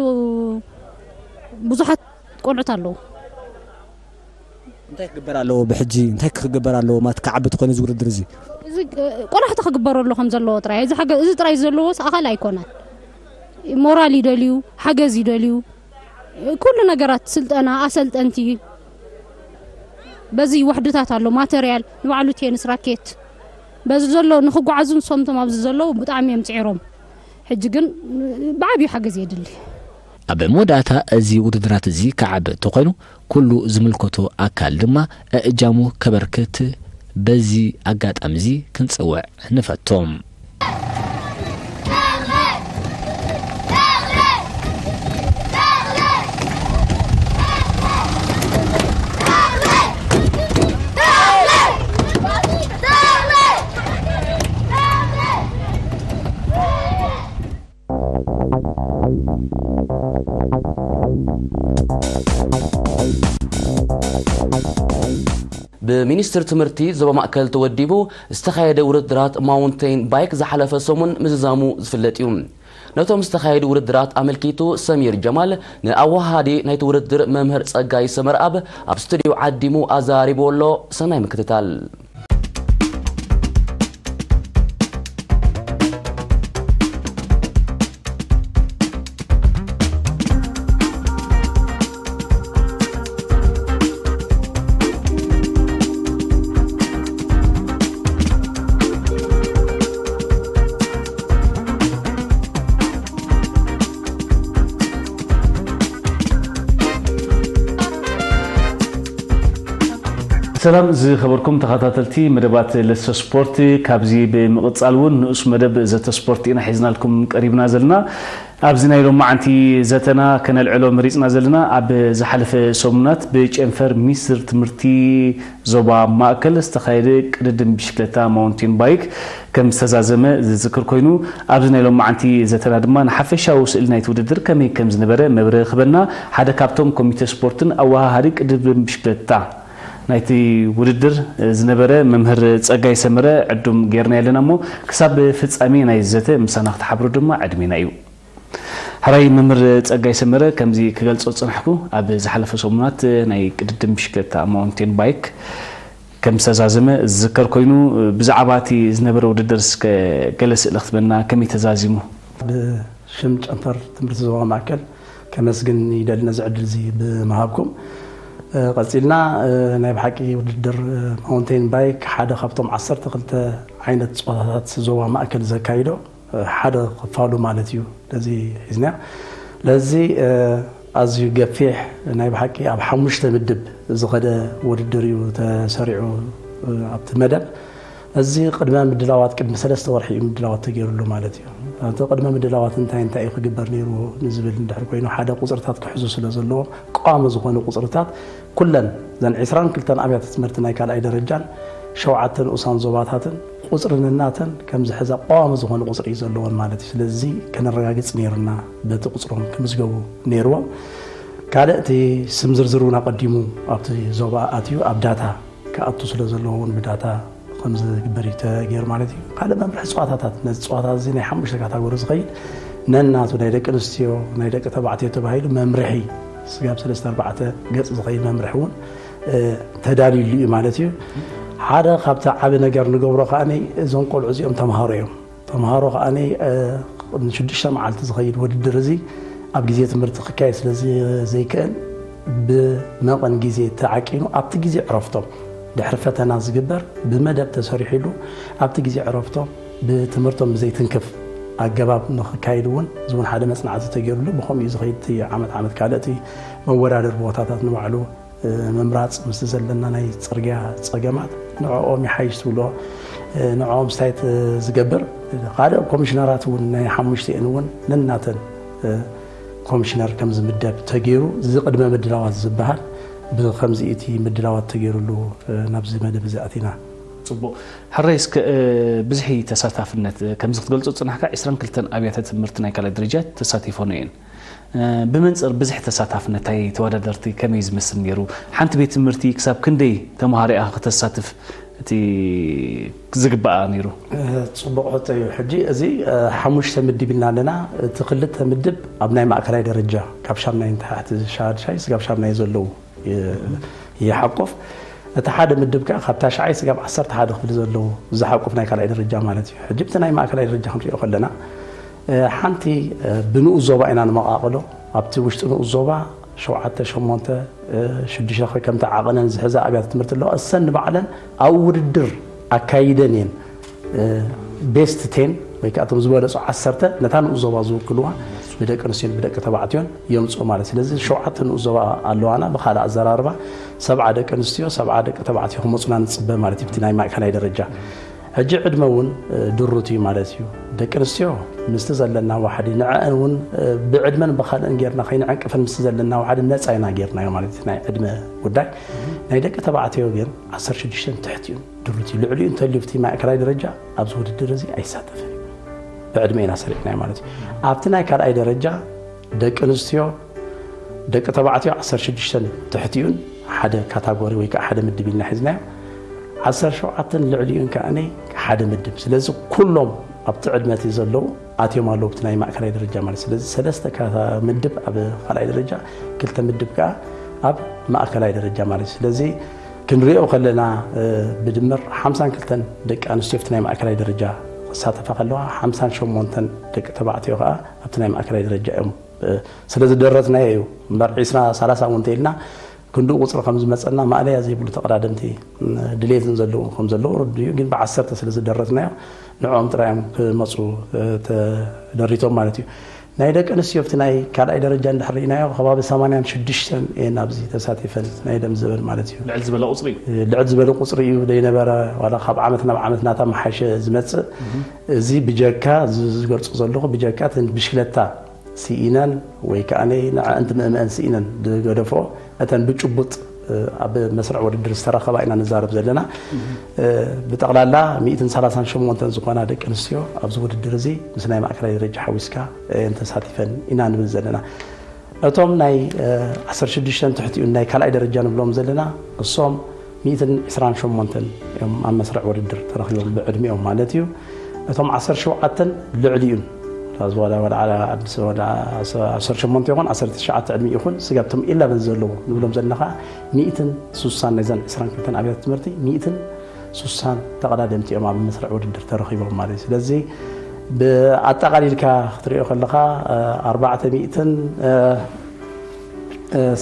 ብዙሓት ቆልዑት ኣለዉ። እንታይ ክግበር ኣለዎ ብሕጂ? እንታይ ክግበር ኣለዎ ማለት ክዓቢ ተኾይኑ እዚ ውድድር እዚ? እዚ፣ እ፣ ቆላሕታ ክግበረሉ ከም ዘለዎ ጥራይ። እዚ ሓገ-፣ እዚ ጥራይ ዘለዎስ ኣኻል ኣይኮነን። ሞራል ይደልዩ፣ ሓገዝ ይደልዩ፣ ኩሉ ነገራት፣ ስልጠና፣ ኣሰልጠንቲ፣ በዚ ወሕድታት ኣሎ፣ ማተርያል፣ ንባዕሉ ቴንስ ራኬት፣ በዚ ዘሎ ንኽጓዓዙ ንሶምቶም ኣብዚ ዘለዉ ብጣዕሚ እዮም ጽዒሮም። ሕጂ ግን ብዓብዩ ሓገዝ የድሊ። ኣብ መወዳእታ እዚ ውድድራት እዚ ክዓቢ እንተኾይኑ፣ ኩሉ ዝምልከቶ ኣካል ድማ እእጃሙ ከበርክት በዚ ኣጋጣሚ እዚ ክንጽውዕ ንፈቱ። ብሚኒስትሪ ትምህርቲ ዞባ ማእከል ተወዲቡ ዝተኻየደ ውድድራት ማውንቴን ባይክ ዝሓለፈ ሰሙን ምዝዛሙ ዝፍለጥ እዩ። ነቶም ዝተኻየዱ ውድድራት ኣመልኪቱ ሰሚር ጀማል ንኣወሃሃዲ ናይቲ ውድድር መምህር ጸጋይ ሰመርኣብ ኣብ ስቱድዮ ዓዲሙ ኣዘራሪብዎ ኣሎ። ሰናይ ምክትታል። ሰላም ዝኸበርኩም ተኸታተልቲ መደባት ለሰ ስፖርት፣ ካብዚ ብምቕጻል እውን ንኡስ መደብ ዘተ ስፖርት ኢና ሒዝናልኩም ቀሪብና ዘለና። ኣብዚ ናይ ሎማዓንቲ ዘተና ከነልዕሎ መሪጽና ዘለና፣ ኣብ ዝሓለፈ ሰሙናት ብጨንፈር ሚኒስትር ትምህርቲ ዞባ ማእከል ዝተኻየደ ቅድድም ብሽክለታ ማውንቴን ባይክ ከም ዝተዛዘመ ዝዝክር ኮይኑ፣ ኣብዚ ናይ ሎማዓንቲ ዘተና ድማ ንሓፈሻዊ ስእሊ ናይቲ ውድድር ከመይ ከም ዝነበረ መብርሂ ክህበና ሓደ ካብቶም ኮሚተ ስፖርትን ኣወሃሃዲ ቅድድም ብሽክለታ ናይቲ ውድድር ዝነበረ መምህር ጸጋይ ሰመረ ዕዱም ጌርና ኣለና እሞ፣ ክሳብ ፍጻሜ ናይ ዘተ ምሳና ክትሓብሩ ድማ ዕድሜና እዩ። ሕራይ መምህር ጸጋይ ሰመረ፣ ከምዚ ክገልጾ ዝጸናሕኩ፣ ኣብ ዝሓለፈ ሰሙናት ናይ ቅድድም ብሽክለታ ማውንቴን ባይክ ከም ዝተዛዘመ ዝዝከር ኮይኑ፣ ብዛዕባ እቲ ዝነበረ ውድድር እስከ ገለ ስእሊ ክትበና፣ ከመይ ተዛዚሙ? ብሽም ጨንፈር ትምህርቲ ዞባ ማእከል ከመስግን ይደሊ ነዚ ዕድል እዚ ብምሃብኩም። እ፣ ቀጺልና፣ እ፣ ናይ ብሓቂ ውድድር፣ እ፣ ማውንቴን ባይክ ሓደ ካብቶም ዓሰርተ ክልተ ዓይነት ጸወታታት ዞባ ማእከል ዘካይዶ፣ እ፣ ሓደ ክፋሉ ማለት እዩ። ነዚ ሒዝና ለዚ፣ እ፣ ኣዝዩ ገፊሕ ናይ ብሓቂ ኣብ ሓሙሽተ ምድብ ዝኸደ ውድድር እዩ ተሰሪዑ፣ እ፣ ኣብቲ መደብ። እዚ ቅድመ ምድላዋት ቅድሚ ሰለስተ ወርሒ እዩ ምድላዋት ተገይሩሉ ማለት እዩ። እቲ ቅድመ ምድላዋት እንታይ እንታይ እዩ ክግበር ነይሩ ንዝብል እንድሕር ኮይኑ፣ ሓደ ቁጽርታት ክሕዙ ስለ ዘለዎ፣ ቀዋሚ ዝኾኑ ቁጽርታት ኩለን እዘን ዕስራን ክልተን ኣብያተ ትምህርቲ ናይ ካልኣይ ደረጃን ሸውዓተ ንኡሳን ዞባታትን ቁጽሪ ነናተን ከም ዝሕዛ ቀዋሚ ዝኾነ ቁጽሪ እዩ ዘለወን ማለት እዩ። ስለዚ ከነረጋግጽ ነይሩና፣ በቲ ቁጽሮም ክምዝገቡ ነይርዎም። ካልእ እቲ ስም ዝርዝር እውን ኣቐዲሙ ኣብቲ ዞባ ኣትዩ ኣብ ዳታ ክኣቱ ስለ ዘለዎ እውን ብዳታ ከም ዝግበር እዩ ተገይሩ ማለት እዩ። ካልእ መምርሒ ጸዋታታት፣ ነዚ ጸዋታ እዚ ናይ ሓሙሽተ ካታጎሪ ዝኸይድ ነናቱ ናይ ደቂ ኣንስትዮ፣ ናይ ደቂ ተባዕትዮ ተባሂሉ መምርሒ ስጋብ ሰለስተ ኣርባዕተ ገጽ ዝኸይድ መምርሒ እውን፣ እ፣ ተዳልዩሉ እዩ ማለት እዩ። ሓደ ካብቲ ዓቢ ነገር ንገብሮ ከኣ እዞም ቆልዑ እዚኦም ተምሃሮ እዮም። ተምሃሮ ከኣ፣ እ፣ ንሽዱሽተ መዓልቲ ዝኸይድ ውድድር እዚ ኣብ ግዜ ትምህርቲ ክካየድ ስለ ዘ-፣ ዘይክእል ብመቐን ግዜ ተዓቂኑ ኣብቲ ግዜ ዕረፍቶም ድሕሪ ፈተና ዝግበር ብመደብ ተሰሪሑሉ ኣብቲ ግዜ ዕረፍቶም ብትምህርቶም ብዘይትንክፍ ኣገባብ ንኽካየድ እውን እዚ እውን ሓደ መጽናዕቲ ተገይሩሉ ብኸምኡ እዩ ዝኸይድ። እቲ ዓመት ዓመት ካልእ እቲ መወዳደሪ ቦታታት ንባዕሉ እ፣ ምምራጽ ምስቲ ዘለና ናይ ጽርግያ ጸገማት ንዕኦም ይሓይሽ ትብሎ፣ እ፣ ንዕኦም ስታይት ዝገብር ካልእ ኮሚሽነራት እውን ናይ ሓሙሽቲኤን እውን ነናተን፣ እ፣ ኮሚሽነር ከም ዝምደብ ተገይሩ እዚ ቅድመ ምድላዋት ዝበሃል ብኸምዚ እቲ ምድላዋት ተገይሩሉ፣ እ፣ ናብዚ መደብ እዚ ኣቲና። ጽቡቕ። ሕራይ እስከ፣ እ፣ ብዝሒ ተሳታፍነት፣ እ፣ ከምዚ ክትገልጾ ዝጽናሕካ ዕስራን ክልተን ኣብያተ ትምህርቲ ናይ ካልኣይ ደረጃ ተሳቲፈን እየን። እ፣ ብመንጽር ብዝሒ ተሳታፍነት ናይ ተወዳደርቲ ከመይ ዝመስል ነይሩ? ሓንቲ ቤት ትምህርቲ ክሳብ ክንደይ ተምሃሮ እያ ከተሳትፍ እቲ ዝግባኣ ነይሩ? እ፣ ጽቡቕ ሕቶ እዩ። ሕጂ እዚ፣ እ፣ ሓሙሽተ ምድብ ኢልና ኣለና። እቲ ክልተ ምድብ ኣብ ናይ ማእከላይ ደረጃ ካብ ሻምናይ ንታሕቲ ሻድሻይ ስጋብ ሻምናይ ዘለዉ ይ-፣ ይሓቁፍ። እቲ ሓደ ምድብ ከኣ ካብ ታሽዓይ ስጋብ ዓሰርተ ሓደ ክፍሊ ዘለዉ ዝሓቁፍ ናይ ካልኣይ ደረጃ ማለት እዩ። ሕጂ ብቲ ናይ ማእከላይ ደረጃ ክንሪኦ ከለና፣ እ፣ ሓንቲ፣ እ፣ ብንኡስ ዞባ ኢና ንመቓቕሎ። ኣብቲ ውሽጢ ንኡስ ዞባ ሸውዓተ፣ ሸሞንተ፣ እ፣ ሽዱሽተ ከምቲ ዓቐነን ዝሕዛ ኣብያተ ትምህርቲ ኣለዋ። እሰን ንባዕለን ኣብ ውድድር ኣካይደን እየን። እ፣ ቤስት ቴን ወይ ከዓ እቶም ዝበለጹ ዓሰርተ ነታ ንኡስ ዞባ ዝውክልዋ ብደቂ ኣንስትዮን ብደቂ ተባዕትዮን የምጽኡ ማለት። ስለዚ ሸውዓተ ንኡስ ዞባ ኣለዋና። ብኻልእ ኣዘራርባ ሰብዓ ደቂ ኣንስትዮ፣ ሰብዓ ደቂ ተባዕትዮ ክመጹና ንጽበ ማለት እዩ፣ ብቲ ናይ ማእከላይ ደረጃ። ሕጂ ዕድመ እውን፣ እ፣ ድሩት እዩ ማለት እዩ። ደቂ ኣንስትዮ ምስቲ ዘለና ዋሕዲ ንዐአን እውን፣ እ፣ ብዕድመን ብኻልእን ጌርና ከይንዕንቅፈን ምስቲ ዘለና ዋሕዲ ነጻ ኢና ጌርናዮ ማለት እዩ፣ ናይ ዕድመ ጉዳይ። ናይ ደቂ ተባዕትዮ ግን ዓሰርተ ሽዱሽተ ትሕቲ እዩ። ድሩት እዩ። ልዕሊኡ እንተልዩ ኣብቲ ማእከላይ ደረጃ ኣብዚ ውድድር እዚ ኣይሳተፍን እዩ። ብዕድመ ኢና ሰሪዕናዮ ማለት እዩ። ኣብቲ ናይ ካልኣይ ደረጃ ደቂ ኣንስትዮ፣ ደቂ ተባዕትዮ ዓሰርተ ሽዱሽተ ትሕቲኡን ሓደ ካታጎሪ ወይ ከዓ ሓደ ምድብ ኢልና ሒዝናዮ። ዓሰርተ ሸውዓተ ልዕሊኡን ከዓኒ ሓደ ምድብ። ስለዚ ኩሎም ኣብቲ ዕድመ እቲ ዘለዉ ኣትዮም ኣለዉ ኣብቲ ናይ ማእከላይ ደረጃ ማለት። ስለዚ ሰለስተ ካታ-፣ ምድብ ኣብ ካልኣይ ደረጃ፣ ክልተ ምድብ ከዓ ኣብ ማእከላይ ደረጃ ማለት። ስለዚ ክንሪኦ ከለና፣ እ፣ ብድምር ሓምሳን ክልተን ደቂ ኣንስትዮ ኣብቲ ናይ ማእከላይ ደረጃ ክሳተፋ ከለዋ፣ ሓምሳን ሸሞንተን ደቂ ተባዕትዮ ከዓ ኣብቲ ናይ ማእከላይ ደረጃ እዮም፣ እ፣ ስለ ዝደረትናዮ እዩ። እምበር ዒስራ፣ ሰላሳ እውን እንተኢልና ክንድኡ ቁጽሪ ከም ዝመጸና ማእለያ ዘይብሉ ተቐዳደምቲ፣ እ፣ ድሌትን ዘለዉ ከም ዘለዉ ርዱእ እዩ። ግን ብዓሰርተ ስለ ዝደረትናዮ ንዕኦም ጥራይ እዮም ክመጹ፣ እ፣ ተደሪቶም ማለት እዩ። ናይ ደቂ ኣንስትዮ ኣብቲ ናይ ካልኣይ ደረጃ እንድሕር ርኢናዮ ከባቢ ሰማንያን ሽዱሽተን እየን ኣብዚ ተሳቲፈን ናይ ደም ዘበን ማለት እዩ። ልዕል ዝበለ ቁፅሪ እዩ። ልዕል ዝበለ ቁፅሪ እዩ ዘይነበረ ዋላ ካብ ዓመት ናብ ዓመት እናተመሓሸ ዝመፅእ። እዚ ብጀካ እዚ ዝገልፁ ዘለኹ ብጀካ እተን ብሽክለታ ስኢነን ወይ ከዓ ንዐ እንትምእምአን ስኢነን ዝገደፎ እተን ብጭቡጥ ኣብ መስርዕ ውድድር ዝተረኸባ ኢና ንዛረብ ዘለና። ብጠቕላላ ሚእትን ሰላሳን ሸሞንተን ዝኾና ደቂ ኣንስትዮ ኣብዚ ውድድር እዚ ምስ ናይ ማእከላይ ደረጃ ሓዊስካ እየን ተሳቲፈን ኢና ንብል ዘለና። እቶም ናይ ዓሰርተ ሽዱሽተን ትሕቲኡ ናይ ካልኣይ ደረጃ ንብሎም ዘለና እሶም ሚእትን ዕስራን ሸሞንተን እዮም ኣብ መስርዕ ውድድር ተረኺቦም ብዕድሚኦም ማለት እዩ። እቶም ዓሰርተ ሸውዓተን ልዕሊኡን ላዝ ወላ ወላ ዓሰርተ ሸሞንተ ይኹን ዓሰርተ ትሽዓተ ዕድሚ ይኹን ስጋብ እቶም ኢለቨን ዘለዉ ንብሎም ዘለና ከዓ ሚእትን ሱሳን ናይዘን ዕስራን ክልተን ኣብያተ ትምህርቲ ሚእትን ሱሳን ተቐዳደምቲ እዮም ኣብ መስርዕ ውድድር ተረኺቦም ማለት እዩ። ስለዚ ብኣጠቓሊልካ ክትሪኦ ከለኻ ኣርባዕተ ሚእትን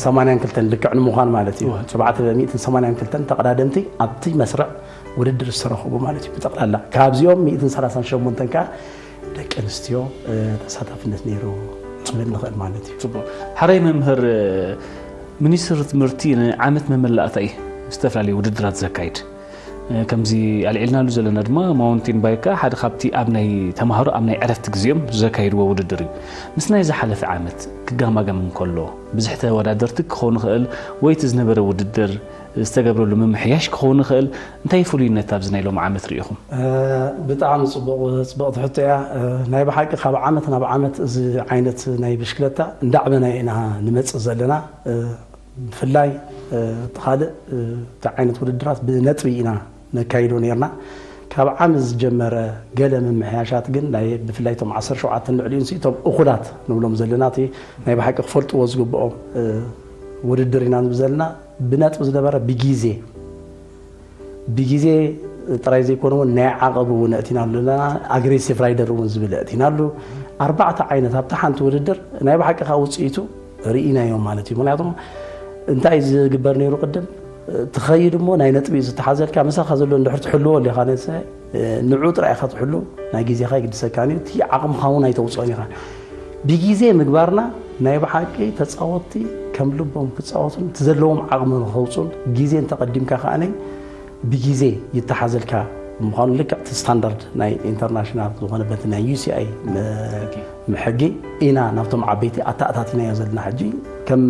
ሰማንያን ክልተን ልክዕ ንምዃን ማለት እዩ። ኣርባዕተ ሚእትን ሰማንያን ክልተን ተቐዳደምቲ ኣብቲ መስርዕ ውድድር ዝተረኸቡ ማለት እዩ። ብጠቕላላ ካብዚኦም ሚእትን ሰላሳን ሸሞንተን ከዓ ደቂ ኣንስትዮ ተሳታፍነት ነይሩ ክብል ንኽእል ማለት እዩ። ፅቡቅ። ሓራይ መምህር፣ ሚኒስትሪ ትምህርቲ ንዓመት መመላእታ እዩ ዝተፈላለዩ ውድድራት ዘካይድ። ከምዚ ኣልዒልናሉ ዘለና ድማ ማውንቴን ባይካ ሓደ ካብቲ ኣብ ናይ ተማሃሮ ኣብ ናይ ዕረፍቲ ግዜኦም ዘካይድዎ ውድድር እዩ። ምስ ናይ ዝሓለፈ ዓመት ክጋማገም እንከሎ ብዝሒ ተወዳደርቲ ክኸውን ይኽእል ወይ እቲ ዝነበረ ውድድር ዝተገብረሉ ምምሕያሽ ክኸውን ይኽእል። እንታይ ፍሉይነት ኣብዚ ናይ ሎም ዓመት ርኢኹም? ብጣዕሚ ፅቡቕ ፅብቕቲ ሕቶ እያ። ናይ ብሓቂ ካብ ዓመት ናብ ዓመት እዚ ዓይነት ናይ ብሽክለታ እንዳዕበና ኢና ንመፅእ ዘለና። ብፍላይ እቲ ካልእ እቲ ዓይነት ውድድራት ብነጥቢ ኢና ነካይዶ ነርና። ካብ ዓመት ዝጀመረ ገለ ምምሕያሻት ግን ናይ ብፍላይ እቶም ዓሰርተ ሸውዓተ ልዕሊኡን እቶም እኹላት ንብሎም ዘለና እቲ ናይ ብሓቂ ክፈልጥዎ ዝግብኦም ውድድር ኢና ንብል ዘለና። ብነጥቢ ዝነበረ ብግዜ ብግዜ ጥራይ ዘይኮነ እውን ናይ ዓቐብ እውን እቲና ኣለና። ኣግሬሲቭ ራይደር እውን ዝብል እቲና ኣሉ። ኣርባዕተ ዓይነት ኣብታ ሓንቲ ውድድር ናይ ብሓቂ ከዓ ውፅኢቱ ርኢናዮም ማለት እዩ። ምክንያቱም እንታይ ዝግበር ነይሩ ቅድም ትኸይድ እሞ ናይ ነጥቢ እዩ ዝተሓዘልካ ምሳኻ ዘሎ እንድሕር ትሕልዎ ኣለኻ ነሰ ንዑ ጥራይ ኢኻ ትሕሉ ናይ ግዜኻ ይግድሰካን እዩ እቲ ዓቕምኻ እውን ኣይተውፅኦን ኢኻ። ብግዜ ምግባርና ናይ ብሓቂ ተፃወትቲ ከም ልቦም ክፃወቱን እቲ ዘለዎም ዓቕሚ ንኸውፁን ግዜ እንተቐዲምካ ከዓነይ ብግዜ ይተሓዘልካ ምዃኑ ልክዕ እቲ ስታንዳርድ ናይ ኢንተርናሽናል ዝኾነ በቲ ናይ ዩሲኣይ ሕጊ ኢና ናብቶም ዓበይቲ ኣተኣታቲናዮ ዘለና ሕጂ ከም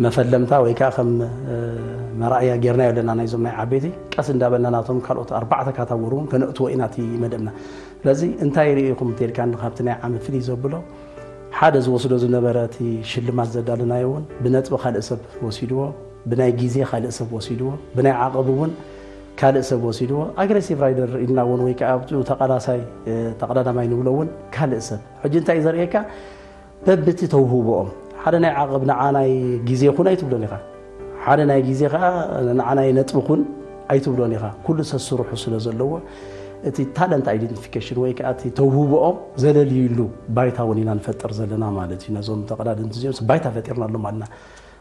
መፈለምታ ወይ ከዓ ከም መራእያ ጌርናዮ ኣለና ናይዞም ናይ ዓበይቲ ቀስ እንዳበልና ናቶም ካልኦት ኣርባዕተ ካታጎሪ እውን ከነእትዎ ኢና እቲ መደብና። ስለዚ እንታይ ርኢኹም እንተልካ ካብቲ ናይ ዓመት ፍልይ ዘብሎ ሓደ ዝወስዶ ዝነበረ እቲ ሽልማት ዘዳለናዮ እውን ብነጥቢ ካልእ ሰብ ወሲድዎ፣ ብናይ ግዜ ካልእ ሰብ ወሲድዎ፣ ብናይ ዓቐብ እውን ካልእ ሰብ ወሲድዎ። ኣግሬሲቭ ራይደር ኢልና እውን ወይ ከዓ ኣብኡ ተቓላሳይ ተቐዳዳማይ ንብሎ እውን ካልእ ሰብ። ሕጂ እንታይ እዩ ዘርእየካ? በብቲ ተውህቦኦም ሓደ ናይ ዓቐብ ንዓ ናይ ግዜ ይኹን ኣይትብሎን ኢኻ። ሓደ ናይ ግዜ ከዓ ንዓ ናይ ነጥቢ ኩን ኣይትብሎን ኢኻ። ኩሉ ሰስርሑ ስለ ዘለዎ እቲ ታለንት ኣይደንቲፊኬሽን ወይ ከዓ እቲ ተውህቦኦም ዘለልዩሉ ባይታ እውን ኢና ንፈጥር ዘለና ማለት እዩ። ነዞም ተቐዳደምቲ እዚኦም ባይታ ፈጢርናሎም ኣለና።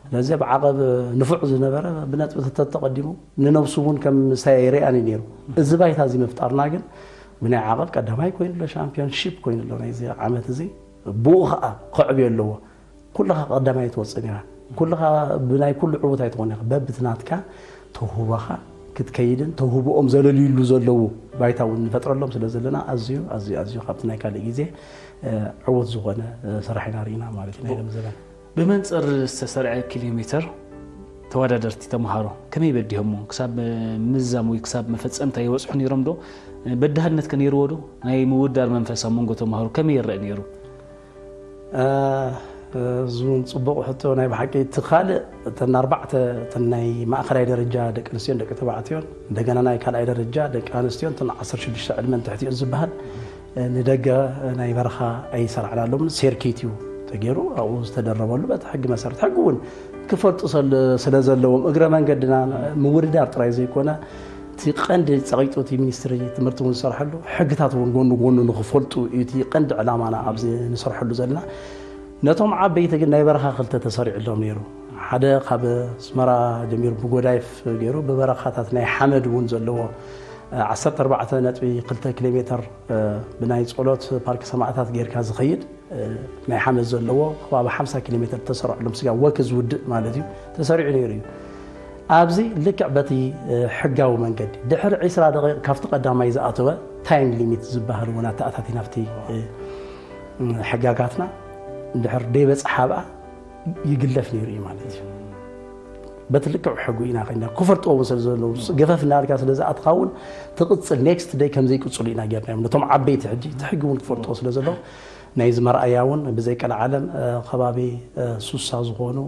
ስለዚ ኣብ ዓቐብ ንፉዕ ዝነበረ ብነጥቢ ተተቐዲሙ ንነብሱ እውን ከም ምሳይ ኣይርኣን እዩ ነይሩ። እዚ ባይታ እዚ ምፍጣርና ግን ብናይ ዓቐብ ቀዳማይ ኮይኑ ኣሎ፣ ሻምፒዮንሺፕ ኮይኑ ኣሎ ናይዚ ዓመት እዚ። ብኡ ከዓ ክዕብዮ ኣለዎ። ኩልኻ ቀዳማይ ትወፅእ ኢኻ። ኩልኻ ብናይ ኩሉ ዕዉት ኣይትኾን ኢኻ። በብቲ ናትካ ተውህቦኻ ክትከይድን ተውህቦኦም ዘለልዩሉ ዘለዉ ባይታ እውን ንፈጥረሎም ስለ ዘለና ኣዝዩ ኣዝዩ ኣዝዩ ካብቲ ናይ ካልእ ግዜ ዕዉት ዝኾነ ስራሕ ኢና ርኢና ማለት እዩ ናይ ሎም ዘበን። ብመንፅር ዝተሰርዐ ኪሎ ሜትር ተወዳደርቲ ተምሃሮ ከመይ በዲሆሞ? ክሳብ ምዝዛም ወይ ክሳብ መፈፀምታ ይበፅሑ ነይሮም ዶ? በዳህነት ከ ነይርዎ ዶ? ናይ ምውዳር መንፈስ ኣብ መንጎ ተምሃሮ ከመይ ይረአ ነይሩ? እዚ እውን ፅቡቕ ሕቶ ናይ ብሓቂ። እቲ ካልእ እተን ኣርባዕተ እተን ናይ ማእኸላይ ደረጃ ደቂ ኣንስትዮን ደቂ ተባዕትዮን እንደገና ናይ ካልኣይ ደረጃ ደቂ ኣንስትዮን እተን ዓሰርተ ሽዱሽተ ዕድመን ትሕቲኡን ዝበሃል ንደገ ናይ በረኻ ኣይሰራዕናሎምን። ሴርኪት እዩ ተገይሩ ኣብኡ ዝተደረበሉ በቲ ሕጊ መሰረት ሕጊ እውን ክፈልጡ ስለ ዘለዎም እግረ መንገድና ምውድዳር ጥራይ ዘይኮነ እቲ ቀንዲ ፀቒጡ እቲ ሚኒስትሪ ትምህርቲ እውን ዝሰርሐሉ ሕግታት እውን ጎኑ ጎኑ ንክፈልጡ እዩ እቲ ቀንዲ ዕላማና ኣብዚ ንሰርሐሉ ዘለና። ነቶም ዓበይቲ ግን ናይ በረኻ ክልተ ተሰሪዕሎም ነይሩ። ሓደ ካብ ኣስመራ ጀሚሩ ብጎዳይፍ ገይሩ ብበረኻታት ናይ ሓመድ እውን ዘለዎ ዓሰርተ ኣርባዕተ ነጥቢ ክልተ ኪሎ ሜትር ብናይ ጸሎት ፓርክ ሰማእታት ጌርካ ዝኸይድ ናይ ሓመድ ዘለዎ ከባቢ ሓምሳ ኪሎ ሜትር ተሰሪዑሎም ስጋ ወክ ዝውድእ ማለት እዩ ተሰሪዑ ነይሩ እዩ። ኣብዚ ልክዕ በቲ ሕጋዊ መንገዲ ድሕሪ ዒስራ ደቂቕ ካብቲ ቀዳማይ ዝኣተወ ታይም ሊሚት ዝበሃል እውን ኣተኣታቲና ኣብቲ ሕጋጋትና ድሕር ደይበፅሓ ብኣ ይግለፍ ነይሩ እዩ ማለት እዩ። በቲ ልክዕ ሕጉ ኢና ኮይና ክፈልጥዎ እውን ስለ ዘለዉ ገፈፍ እናበልካ ስለ ዝኣትኻ እውን ትቕፅል ኔክስት ደይ ከም ዘይቅፅሉ ኢና ጌርናዮም ነቶም ዓበይቲ ሕጂ እቲ ሕጊ እውን ክፈልጥዎ ስለ ዘለዉ ናይዚ መርኣያ እውን ብዘይቀልዓለም ከባቢ ሱሳ ዝኾኑ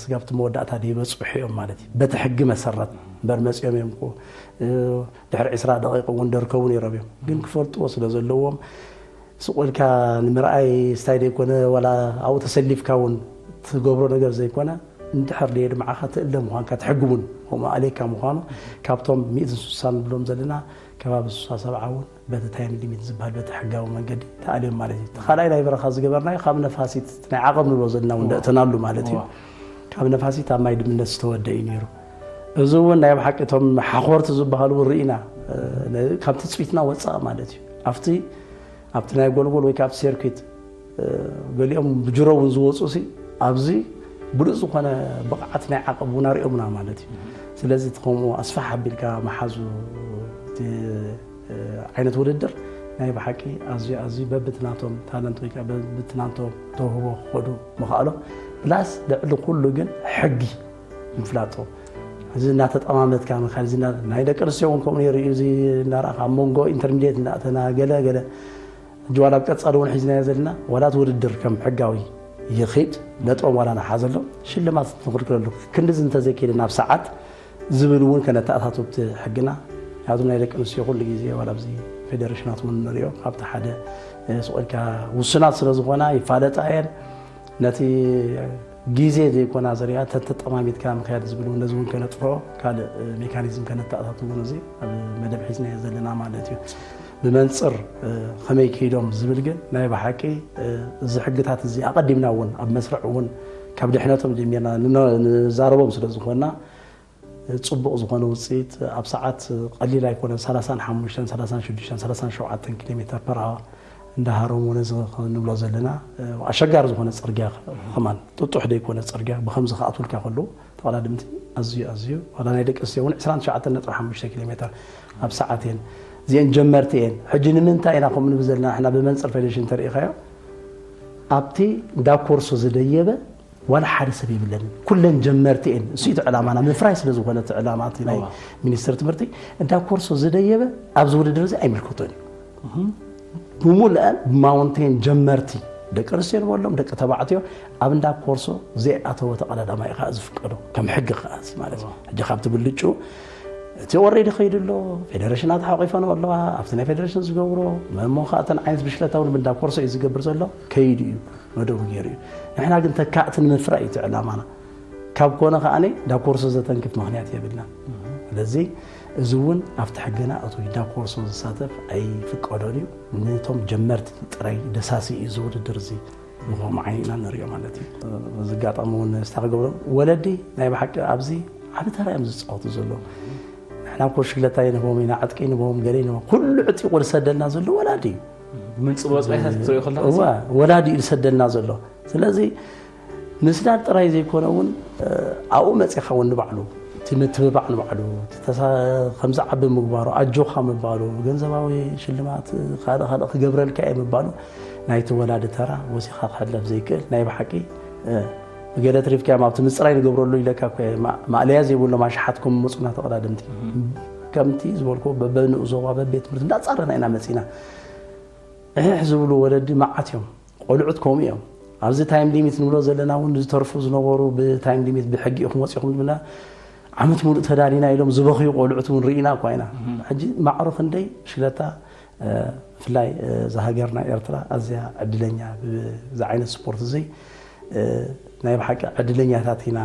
ስጋብቲ መወዳእታ ደይበፅሑ እዮም ማለት እዩ። በቲ ሕጊ መሰረት እምበር መፂኦም እዮም ድሕሪ ዒስራ ደቂቕ እውን ደርከቡ ነይሮም እዮም ግን ክፈልጥዎ ስለ ዘለዎም ስቕ ኢልካ ንምርኣይ ስታይ ዘይኮነ ዋላ ኣብኡ ተሰሊፍካ እውን ትገብሮ ነገር ዘይኮነ እንድሕር ደየ ድማዓኻ ትእለ ምዃንካ ትሕግቡን ከምኡ ኣልየካ ምዃኑ ካብቶም ሚእትን ስሳን ንብሎም ዘለና ከባቢ ስሳ ሰብዓ እውን በቲ ታይም ሊሚት ዝበሃል በቲ ሕጋዊ መንገዲ ተኣልዮም ማለት እዩ። እቲ ካልኣይ ናይ በረኻ ዝገበርናዮ ካብ ነፋሲት ናይ ዓቐብ ንብሎ ዘለና እውን ደእተናሉ ማለት እዩ። ካብ ነፋሲት ኣብ ማይ ድምነት ዝተወደ እዩ ነይሩ። እዚ እውን ናይ ብሓቂ እቶም ሓኾርቲ ዝበሃሉ እውን ርኢና ካብ ትፅቢትና ወፃእ ማለት እዩ። ኣብቲ ኣብቲ ናይ ጎልጎል ወይ ካብ ሴርኪት ገሊኦም ብጅሮ እውን ዝወፁ ሲ ኣብዚ ብሉፅ ዝኾነ ብቕዓት ናይ ዓቐብ እውን ኣሪኦምና ማለት እዩ። ስለዚ እቲ ከምኡ ኣስፋሕ ኣቢልካ መሓዙ እቲ ዓይነት ውድድር ናይ ብሓቂ ኣዝዩ ኣዝዩ በብትናቶም ታለንት ወይ ከዓ በብትናቶም ተውህቦ ክኸዱ ምኽኣሎም ፕላስ ልዕሊ ኩሉ ግን ሕጊ ምፍላጦ እዚ እናተጠማመትካ ምካድ እዚ ናይ ደቂ ኣንስትዮ እውን ከምኡ ነይሩ እዩ። እዚ እናረኣኻ ኣብ መንጎ ኢንተርሚድየት እናእተና ገለ ገለ ሕጂ ዋላ ኣብ ቀፃሊ እውን ሒዝናዮ ዘለና ዋላ እቲ ውድድር ከም ሕጋዊ ይኺድ ነጥቦም ዋላ ንሓዘሎም ሽልማት ንኽልክለሉ ክንድዚ እንተዘይከይደ ናብ ሰዓት ዝብል እውን ከነተኣታቱ ብቲ ሕግና ያቱ ናይ ደቂ ኣንስትዮ ኩሉ ግዜ ዋላ ኣብዚ ፌደሬሽናት እውን ንሪኦ ካብቲ ሓደ ስቆልካ ውሱናት ስለ ዝኾና ይፋለጣ እየን ነቲ ግዜ ዘይኮና ዝሪኣ ተተጠማሚትካ ምክያድ ዝብል እውን ነዚ እውን ከነጥፍኦ ካልእ ሜካኒዝም ከነተኣታቱ እውን እዚ ኣብ መደብ ሒዝናዮ ዘለና ማለት እዩ። ብመንፅር ከመይ ከይዶም ዝብል ግን ናይ ብሓቂ እዚ ሕግታት እዚ ኣቐዲምና እውን ኣብ መስርዕ እውን ካብ ድሕነቶም ጀሚርና ንዛረቦም ስለ ዝኾንና ፅቡቕ ዝኾነ ውፅኢት ኣብ ሰዓት ቀሊል ኣይኮነ ሰላሳን ሓሙሽተን ሰላሳን ሽዱሽተን ሰላሳን ሸውዓተን ኪሎ ሜትር ፐር ኣወር እንዳሃረሙ ነዚ ንብሎ ዘለና ኣሸጋሪ ዝኾነ ፅርግያ ከማን ጥጡሕ ደይኮነ ፅርግያ ብከምዚ ክኣትውልካ ከለዉ ተቐዳድምቲ ኣዝዩ ኣዝዩ ዋላ ናይ ደቂ ኣንስትዮ እውን ዕስራን ትሽዓተን ነጥቢ ሓሙሽተ ኪሎ ሜትር ኣብ ሰዓት እየን እዚአን ጀመርቲ እየን። ሕጂ ንምንታይ ኢና ከምኡ ንብል ዘለና ንሕና ብመንፅር ፌዴሬሽን እንተሪኢኻዮ ኣብቲ እንዳ ኮርሶ ዝደየበ ዋላ ሓደ ሰብ የብለንን። ኩለን ጀመርቲ እየን። እሱ እቲ ዕላማና ምፍራይ ስለ ዝኾነ እቲ ዕላማ እቲ ናይ ሚኒስትር ትምህርቲ እንዳ ኮርሶ ዝደየበ ኣብዚ ውድድር እዚ ኣይምልከቶን እዩ። ብሙሉአን ብማውንቴን ጀመርቲ ደቂ ኣንስትዮ ንበሎም ደቂ ተባዕትዮ ኣብ እንዳ ኮርሶ ዘይኣተወ ተቐዳዳማይ ከዓ ዝፍቀዶ ከም ሕጊ ከዓ እዚ ማለት እዩ። ሕጂ ካብቲ ብልጩ እቲ ወረይ ድኸይዱ ኣሎ ፌደሬሽናት ሓቂፈን ኣለዋ ኣብቲ ናይ ፌደሬሽን ዝገብሮ መሞ ከዓ እተን ዓይነት ብሽለታ እውን ብእንዳ ኮርሶ እዩ ዝገብር ዘሎ ከይዱ እዩ መደቡ ገይሩ እዩ። ንሕና ግን ተካእቲ ንምፍራይ እዩ እቲ ዕላማና። ካብ ኮነ ከዓኒ ዳኮርሶ ዘተንክፍ ምኽንያት የብልና። ስለዚ እዚ እውን ኣብቲ ሕግና እቱ ዳኮርሶ ዝሳተፍ ኣይፍቀዶን እዩ። ነቶም ጀመርቲ ጥራይ ደሳሲ እዩ እዚ ውድድር እዚ ብኸምኡ ዓይኒ ኢና ንሪኦ ማለት እዩ። እዚ ኣጋጣሚ እውን ስታ ክገብሮም ወለዲ ናይ ብሓቂ ኣብዚ ዓቢ ተራ እዮም ዝፃወቱ ዘለዉ። ንሕና ኮሽግለታ ይንህቦም ኢና፣ ዕጥቂ ይንህቦም፣ ገለ ይንህቦም። ኩሉ ዕጢቑ ዝሰደልና ዘሎ ወላዲ እዩ። ምንፅር ወፃኢታት ክትሪኦ ከለካ እዋ ወላዲ እዩ ዝሰደልና ዘሎ። ስለዚ ምስዳድ ጥራይ ዘይኮነ እውን ኣብኡ መፂኻ እውን ንባዕሉ እቲ ምትብባዕ ንባዕሉ ከምዚ ዓቢ ምግባሩ ኣጆኻ ምባሉ ገንዘባዊ ሽልማት ካልእ ካልእ ክገብረልካ እየ ምባሉ ናይቲ ወላዲ ተራ ወሲኻ ክሕለፍ ዘይክእል ናይ ብሓቂ ብገለ ትሪፍካ እዮም ኣብቲ ምፅራይ ንገብረሉ ኢለካ እኮ እየ። ማ- ማእለያ ዘይብሎም ኣሽሓት ከም መፁና ተቐዳደምቲ ከምቲ ዝበልኩ በበንኡ ዞባ በቤት ትምህርቲ እንዳፃረና ኢና መፂና። እሕሕ ዝብሉ ወለዲ መዓት እዮም። ቆልዑት ከምኡ እዮም። ኣብዚ ታይም ሊሚት ንብሎ ዘለና እውን ዝተርፉ ዝነበሩ ብታይም ሊሚት ብሕጊ ኢኹም ወፂኹም ዝብልና ዓመት ሙሉእ ተዳሊና ኢሎም ዝበኽዩ ቆልዑት እውን ርኢና እኳ ኢና። ሕጂ ማዕሮ ክንደይ ሽለታ ብፍላይ እዛ ሃገርና ኤርትራ ኣዝያ ዕድለኛ ብዚ ዓይነት ስፖርት እዚ ናይ ብሓቂ ዕድለኛታት ኢና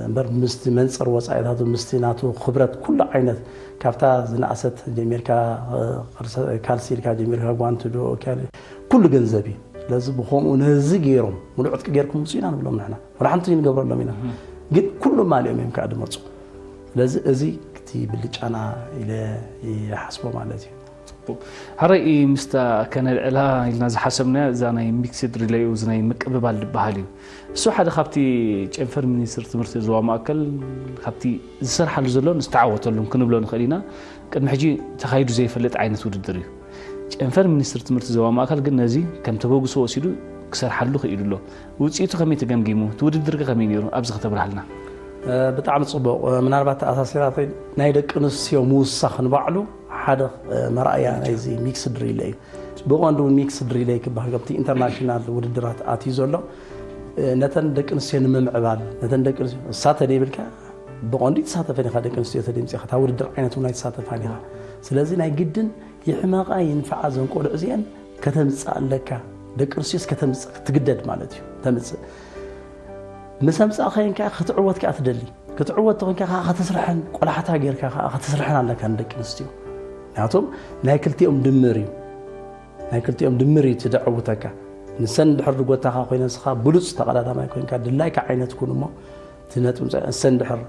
እምበር ምስቲ መንፅር ወፃኢታቱ ምስቲ ናቱ ክብረት ኩሉ ዓይነት ካብታ ዝነኣሰት ጀሚርካ ካልሲ ኢልካ ጀሚርካ ጓንቲ ዶ ኩሉ ገንዘብ እዩ። ስለዚ ብከምኡ ነዚ ገይሮም ሙሉእ ዕጥቂ ገይርኩም ውፁ ኢና ንብሎም ንሕና ወላ ሓንቲ ንገብረሎም ኢና ግን ኩሉ ማሊኦም እዮም ከዓ ድመፁ። ስለዚ እዚ እቲ ብልጫና ኢለ ይሓስቦ ማለት እዩ። ሕራይ ምስታ ከነልዕላ ኢልና ዝሓሰብናያ እዛ ናይ ሚክስድ ሪለይ፣ እዚ ናይ ምቅብባል ዝበሃል እዩ። እሱ ሓደ ካብቲ ጨንፈር ሚኒስትር ትምህርቲ ዞባ ማእከል ካብቲ ዝሰርሓሉ ዘሎን ዝተዓወተሉን ክንብሎ ንኽእል ኢና። ቅድሚ ሕጂ ተኻይዱ ዘይፈልጥ ዓይነት ውድድር እዩ። ጨንፈር ሚኒስትር ትምህርቲ ዞባ ማእከል ግን ነዚ ከም ተበግሶ ወሲዱ ክሰርሓሉ ክኢሉ ኣሎ። ውፅኢቱ ከመይ ተገምጊሙ? እቲ ውድድር ከ ከመይ ነይሩ? ኣብዚ ከተብርሃልና። ብጣዕሚ ፅቡቕ። ምናልባት ተኣሳሲራተይ ናይ ደቂ ኣንስትዮ ምውሳኽ ንባዕሉ ሓደ መርኣያ ናይዚ ሚክስድ ሪለይ እዩ። ብቐንዱ እውን ሚክስድ ሪለይ ክበሃል ከምቲ ኢንተርናሽናል ውድድራት ኣትዩ ዘሎ ነተን ደቂ ኣንስትዮ ንምምዕባል፣ ነተን ደቂ ኣንስትዮ እሳ ተደይብልካ ብቐንዱ ይተሳተፈን ኢኻ። ደቂ ኣንስትዮ ተደምፂኻ እታ ውድድር ዓይነት እውን ኣይተሳተፋን ኢኻ። ስለዚ ናይ ግድን ይሕመቓ ይንፍዓ ዘን ቆልዑ እዚአን ከተምፅእ ኣለካ። ደቂ ኣንስትዮስ ከተምፅእ ክትግደድ ማለት እዩ። ተምፅእ ምስ ኣምፃእ ኮይንካ ክትዕወት ከኣ ትደሊ። ክትዕወት ተኮይንካ ከዓ ከተስርሐን ቆላሕታ ጌርካ ከዓ ከተስርሐን ኣለካ ንደቂ ኣንስትዮ። ምክንያቱም ናይ ክልቲኦም ድምር እዩ። ናይ ክልቲኦም ድምር እዩ እቲ ደዕውተካ። ንሰን ድሕር ድጎታኻ ኮይነ ንስኻ ብሉፅ ተቐዳዳማይ ኮይንካ ድላይካ ዓይነት ኩን እሞ እቲ ነጥቢ ምፃእ ንሰን ድሕር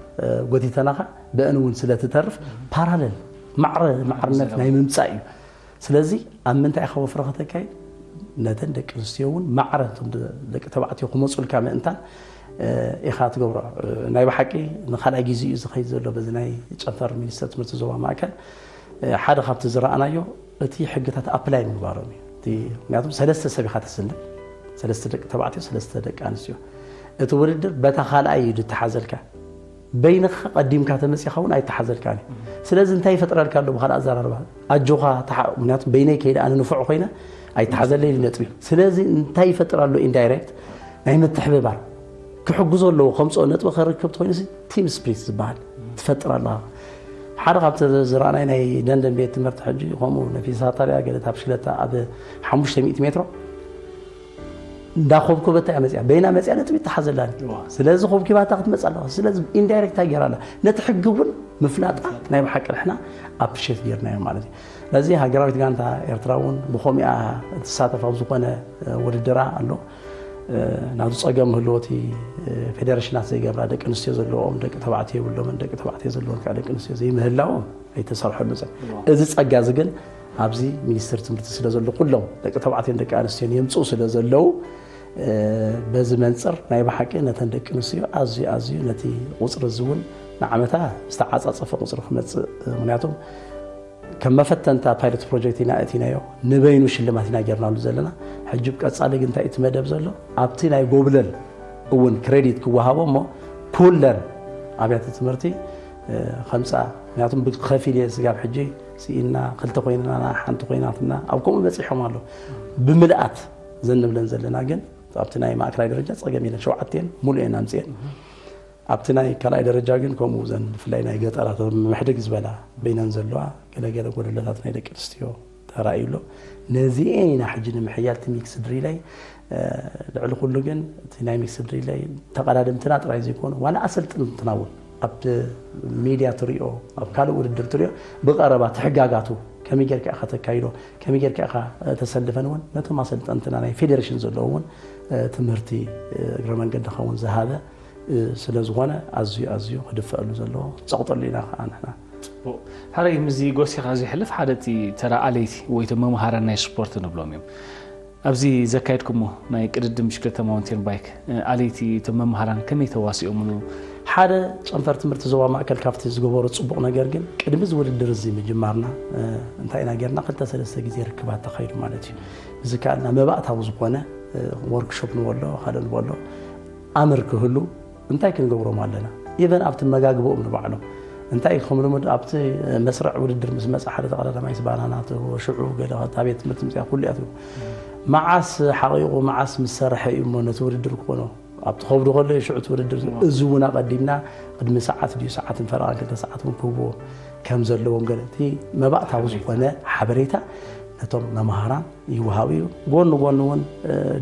ጎቲተናኻ ብአን እውን ስለ ትተርፍ ፓራለል ማዕረ ማዕርነት ናይ ምምፃእ እዩ። ስለዚ ኣብ ምንታይ ኢኻ ወፍሪ ከተካይድ? ነተን ደቂ ኣንስትዮ እውን ማዕረ እቶም ደቂ ተባዕትዮ ክመፁልካ ምእንታን ኢኻ ትገብሮ። ናይ ብሓቂ ንኻልኣይ ግዜ እዩ ዝኸይድ ዘሎ በዚ ናይ ጨንፈር ሚኒስተር ትምህርቲ ዞባ ማእከል። ሓደ ካብቲ ዝረኣናዮ እቲ ሕግታት ኣፕላይ ምግባሮም እዩ። ምክንያቱም ሰለስተ ሰብ ኢኻ ተስልም፣ ሰለስተ ደቂ ተባዕትዮ፣ ሰለስተ ደቂ ኣንስትዮ። እቲ ውድድር በታ ካልኣይ እዩ ዝተሓዘልካ። በይንኻ ቀዲምካ ተመፂኻ እውን ኣይተሓዘልካን እዩ። ስለዚ እንታይ ይፈጥረልካ ኣሎ? ብካልእ ኣዘራርባ ኣጆኻ ተሓ-፣ ምክንያቱ በይነይ ከይደ ኣነ ንፉዕ ኮይነ ኣይተሓዘለይ ነጥቢ። ስለዚ እንታይ ይፈጥር ኣሎ? ኢንዳይሬክት ናይ ምትሕብባር ክሕግዞ ኣለዎ። ከምፅኦ ነጥቢ ከርክብ ተኮይኑ ቲም ስፕሪት ዝበሃል ትፈጥር ኣለኻ። ሓደ ካብቲ ዝረኣናይ ናይ ለንደን ቤት ትምህርቲ ሕጂ ከምኡ ነፊሳታርያ ገለ ታብሽለታ ኣብ ሓሙሽተ ሚእቲ ሜትሮ እንዳኮብኮበታ እያ መፅያ። በይና መፅያ ነጥቢ ይተሓዘላን። ስለዚ ኮብኪባታ ክትመፅ ኣለዋ። ስለዚ ኢንዳይሬክት ገይራ ኣላ። ነቲ ሕጊ እውን ምፍላጣ ናይ ብሓቂ ንሕና ኣፕሪሼት ጌርናዮ ማለት እዩ። ስለዚ ሃገራዊት ጋንታ ኤርትራ እውን ብኸምኡ እያ እትሳተፍ ኣብ ዝኾነ ውድድራ ኣሎ። ናቱ ፀገም ምህልዎ እቲ ፌደሬሽናት ዘይገብራ ደቂ ኣንስትዮ ዘለዎም ደቂ ተባዕትዮ የብሎምን፣ ደቂ ተባዕትዮ ዘለዎም ከዓ ደቂ ኣንስትዮ ዘይምህላዎም ኣይተሰርሐሉ ፀ-፣ እዚ ፀጋ እዚ ግን ኣብዚ ሚኒስትር ትምህርቲ ስለ ዘሎ ኩሎም ደቂ ተባዕትዮን ደቂ ኣንስትዮን የምፅኡ ስለ ዘለዉ በዚ መንፅር ናይ ብሓቂ ነተን ደቂ ኣንስትዮ ኣዝዩ ኣዝዩ ነቲ ቁፅሪ እዚ እውን ንዓመታ ዝተዓፃፀፈ ቁፅሪ ክመፅእ ምክንያቱም ከም መፈተንታ ፓይለት ፕሮጀክት ኢና እቲናዮ ንበይኑ ሽልማት ኢና ጌርናሉ ዘለና። ሕጂ ብቀፃሊ ግን እንታይ እቲ መደብ ዘሎ ኣብቲ ናይ ጎብለል እውን ክሬዲት ክወሃቦ እሞ ኩለን ኣብያተ ትምህርቲ ከምፃ ምክንያቱም ብከፊል እየ ስጋብ ሕጂ ስኢና ክልተ ኮይንና ሓንቲ ኮይናትና ኣብ ከምኡ በፂሖም ኣሎ ብምልኣት ዘንብለን ዘለና ግን ኣብቲ ናይ ማእከላይ ደረጃ ፀገም የለን ሸውዓተን ሙሉእ እየን ኣምፅኤን ኣብቲ ናይ ካልኣይ ደረጃ ግን ከምኡ ዘን ብፍላይ ናይ ገጠራት ምሕድግ ዝበላ በይነን ዘለዋ ገለገለ ጎደለታት ናይ ደቂ ኣንስትዮ ተራእዩ ኣሎ። ነዚኤን ኢና ሕጂ ንምሕያል እቲ ሚክስድ ሪለይ ልዕሊ ኩሉ ግን እቲ ናይ ሚክስድ ሪለይ ተቐዳደምትና ጥራይ ዘይኮኑ ዋላ ኣሰልጥንትና እውን ኣብ ሚድያ ትሪኦ ኣብ ካልእ ውድድር ትሪኦ ብቐረባ ትሕጋጋቱ ከመይ ጌርካ ኢኻ ተካይዶ ከመይ ጌርካ ኢኻ ተሰልፈን እውን ነቶም ኣሰልጠንትና ናይ ፌዴሬሽን ዘለዉ እውን ትምህርቲ እግረ መንገድኻ እውን ዝሃበ ስለ ዝኾነ ኣዝዩ ኣዝዩ ክድፈአሉ ዘለዎ ፀቕጠሉ ኢና ከዓ ንሕና። ሕራይ ምስዚ ጎሲኻ ዘይሕልፍ ሓደ እቲ ተራ ኣለይቲ ወይ እቶም መምሃራን ናይ ስፖርት ንብሎም እዮም። ኣብዚ ዘካየድኩሞ ናይ ቅድድም ብሽክለታ ማውንቴን ባይክ ኣለይቲ እቶም መምሃራን ከመይ ተዋሲኦምሉ? ሓደ ጨንፈር ትምህርቲ ዞባ ማእከል ካብቲ ዝገበሮ ፅቡቕ ነገር ግን ቅድሚ እዚ ውድድር እዚ ምጅማርና እንታይ ኢና ጌርና ክልተ ሰለስተ ግዜ ርክባት ተኻይዱ ማለት እዩ። ብዝከኣልና መባእታዊ ዝኾነ ወርክሾፕ ንበሎ ካልእ ንበሎ ኣምር ክህሉ እንታይ ክንገብሮም ኣለና ኢቨን ኣብቲ መጋግቦኦም ንባዕሎም እንታይ ከም ልሙድ ኣብቲ መስርዕ ውድድር ምስ መፀ ሓደ ተቐዳዳማይ ባናና ትህቦ ሽዑ ገለ ኣብታ ቤት ትምህርቲ ምፅያ ኩሉ እያ ትህቦ መዓስ ሓቂቑ መዓስ ምስ ሰርሐ እዩ እሞ ነቲ ውድድር ክኾኖ ኣብቲ ከብዱ ከሎ እዩ ሽዑ እቲ ውድድር እዚ እውን ኣቐዲምና ቅድሚ ሰዓት ድዩ ሰዓትን ፈረቓን ክልተ ሰዓት እውን ክህብዎ ከም ዘለዎም ገለ እቲ መባእታዊ ዝኾነ ሓበሬታ ነቶም መምሃራን ይወሃብ እዩ። ጎኒ ጎኒ እውን